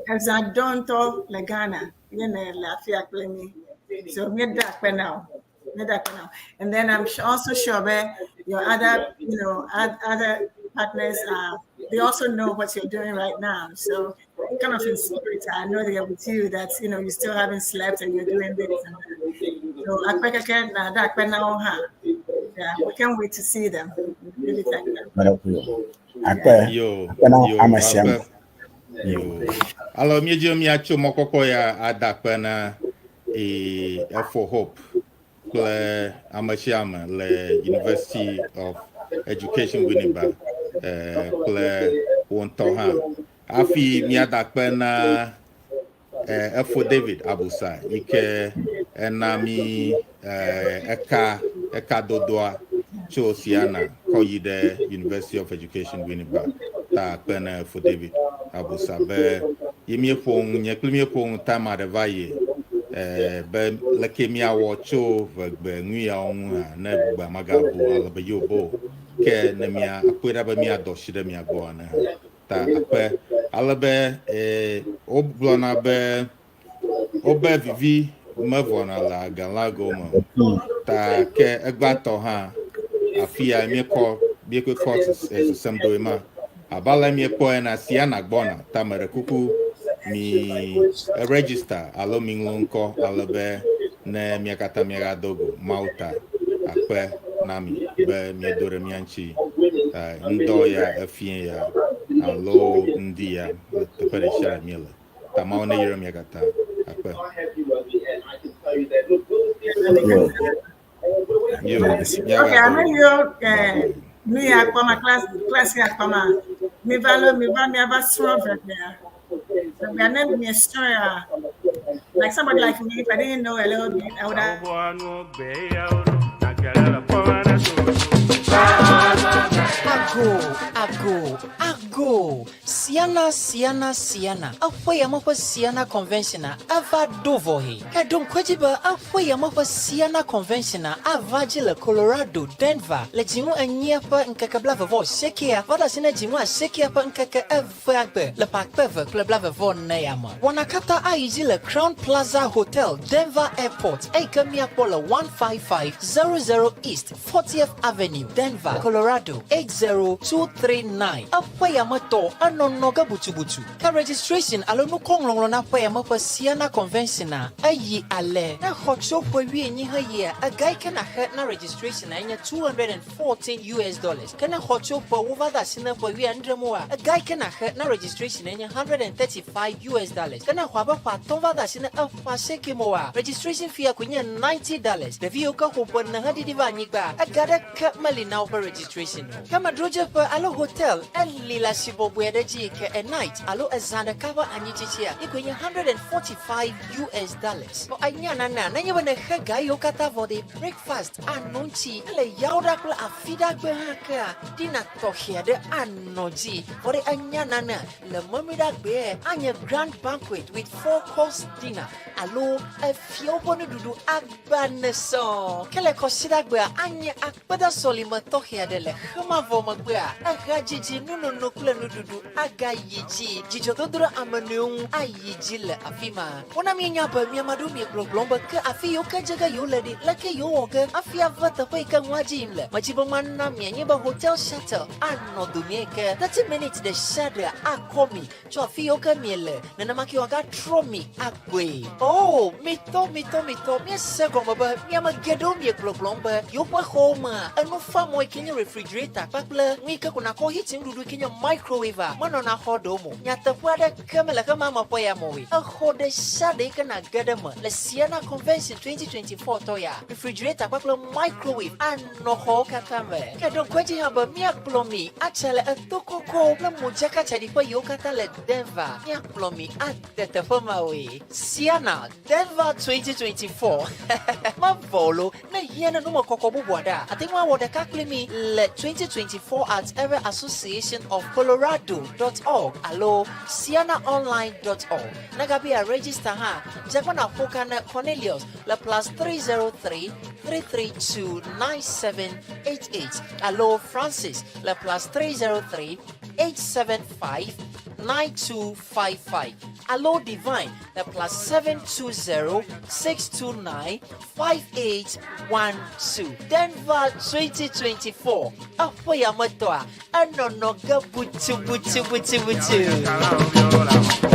Ezadonto le Ghana, le afia kple mi. So míeda akpe na wo. Míeda akpe na wo. And then I'm also sure that your other, other partners, they also know what you're doing right now. So kind of in spirit, I know they are with you that, you still haven't slept and you're doing this. And that. So Akpakeke na da akpe na wo ha. Yeah, we can't wait to see them. We really thank them. Akpe. Yo, Akpe na yo, ame sia ame. akpe. Yo. Alo míedzi míatso mɔkpɔkpɔ ya ada akpe na Efo Hope kple ame sia ame le University of Education Winneba kple wo ŋutɔ hã. Hafi míada akpe na Efo David Abusa yi ke ena mí eka dodoa tso Siana kɔ yi ɖe University of Education Winneba ta akpe na Efo David Abusa be ye míeƒo nu nye kple míeƒo nu time aɖe va yi be leke míawɔ tso ʋegbe nu yawo ŋu hã ne gbea magabu ale be yewo bo ke ne mía akpɔe ɖa be míadɔ si ɖe mía gbɔ ene hã ta akpe ale be wogblɔna be wobe vivi mevɔna le agalago me o ta ke egbãtɔ hã afi ya míekɔ míekɔ kɔ sesem ɖoe ma abe ale míekpɔ ena Siana gbɔna ta me ɖe kuku mi register alo mi ŋlɔ ŋkɔ ale be ne mía katã míagado go Mawu ta akpe na mi be míedo ɖe mía ŋuti ŋdɔ ya efie ya alo ŋdi ya le teƒe ɖe sia ɖe míele ta Mawu ne yra mía katã akpe. Yo. Yo, Okay, I míagado know you me akpama class class ya akpama. Mi va lo mi va mi ava srɔ̃ vegbea. Vegbea ne mi srɔ̃ ya. Like somebody like me, if I didn't know a little bit, I would have. Ago, ago, ago. Siana, Siana, Siana. Eƒe ya me ƒe Siana Convention a eva ɖo vɔ he. Eɖo ŋku edzi be eƒe ya me ƒe Siana Convention a ava dzi le Colorado, Denver le dzinu enyia ƒe ŋkeke 28 va ɖe asi ne dzinu asiekea ƒe ŋkeke evea gbe le ƒe 2024 ya me. Wɔna katã ayi dzi le Crown Plaza Hotel, Denver Airport eyi ke míakpɔ le 15500 East 40th Avenue, Denver, Colorado 80239. Eƒe ya me tɔ enɔ Enɔnɔ ge butubutu. Ke registration alo nukɔŋlɔŋlɔ na ƒe ya me ƒe Siana Convention a eyi ale. Ne exɔ tso ƒe wuienyi heyia, ega yi ke nàxe na registration a enye 214 US dollars. Ke ne exɔ tso ƒe wova de asi ne ƒe wuiadre moa, ega yi ke nàxe na registration enye 135 US dollars. Ke ne exɔ abe ƒe atɔ̃ va de asi ne eƒe asieke moa, registration fee koe nye 90 dollars. Ɖevi yiwo ke xo ƒe ene heɖiɖi va anyigba, ega ɖeke meli na woƒe registration o. Ke amedzrodzeƒe alo hotel eli le asi bɔbɔe aɖe dzi yi ke a night alo ezã ɖeka ƒe anyitsitsia yi koe nye 145 US dollars. Vɔ enya nanea, nenye be nèxe ga yiwo katã vɔ ɖe breakfast ano ŋuti ele yawoɖa kple afiɖagbe hã kea, dinner tɔxɛ aɖe anɔ dzi. Vɔ ɖe enya nanea, le memleɖagbea anye grand banquet with four course dinner alo efiawo ƒe nuɖuɖu agba ne sɔŋ. Ke le kɔsiɖagbea anye akpedasɔlime tɔxɛ aɖe le xemavɔ megbea, ehadzidzi, nunono kple nuɖuɖu agayi dzi. Dzidzɔdodo ɖe ame nɔewo ŋu ayi dzi le afi ma. Wona míenya be mia ame aɖewo miegbɔgblɔm be ke afi yiwo ke dze ge yewole ɖi, leke yewowɔ ge hafi ava teƒe yi ke nua dzi yim le. Medzi be mana mianye be hotel shuttle anɔ domee ke 30 minutes ɖe sia ɖe akɔ mi tso afi yiwo ke miele, nenema ke wòagatrɔ mi agbɔe. Oo, mitɔ, mitɔ, mitɔ, míese gɔme be mi ame geɖewo miegbɔgblɔm be yewoƒe xɔwo mea, enufamɔ yi ke nye refrigerator kpakple nu yi ke ko nàkɔ heat nuɖuɖu yi ke nye microwave-a menɔna xɔ ɖewo me o. Nyateƒe aɖeke mele xexea me ƒe ya me o. Exɔ ɖe sia ɖe yi ke nàge ɖe eme le Siena Convention 2024 tɔ ya, refrigerator kpakple microwave anɔ xɔwo katã me. Ke ɖo ŋku edzi hã be míakplɔ mi atsa le eto kɔkɔwo kple modzakatsaɖiƒe yiwo katã le Denver. Míakplɔ mi ade teƒe mawoe. Siena Denver 2024 mevɔ o lo. Ne èhiã na numekɔkɔ bubu aɖea, àte ŋu awɔ ɖeka kpli mí le 2024 at Area Association of Colorado dot org alo sianaonline dot org. Ne gabia register hã, dze agbagba nàƒo ka na Cornelius le +303 332 9788 alo Francis le +303 875 9255 alo Divine le +720 629 5812. Denver 2024. Eƒe yametɔa, enɔnɔ ge butubutubutubutu.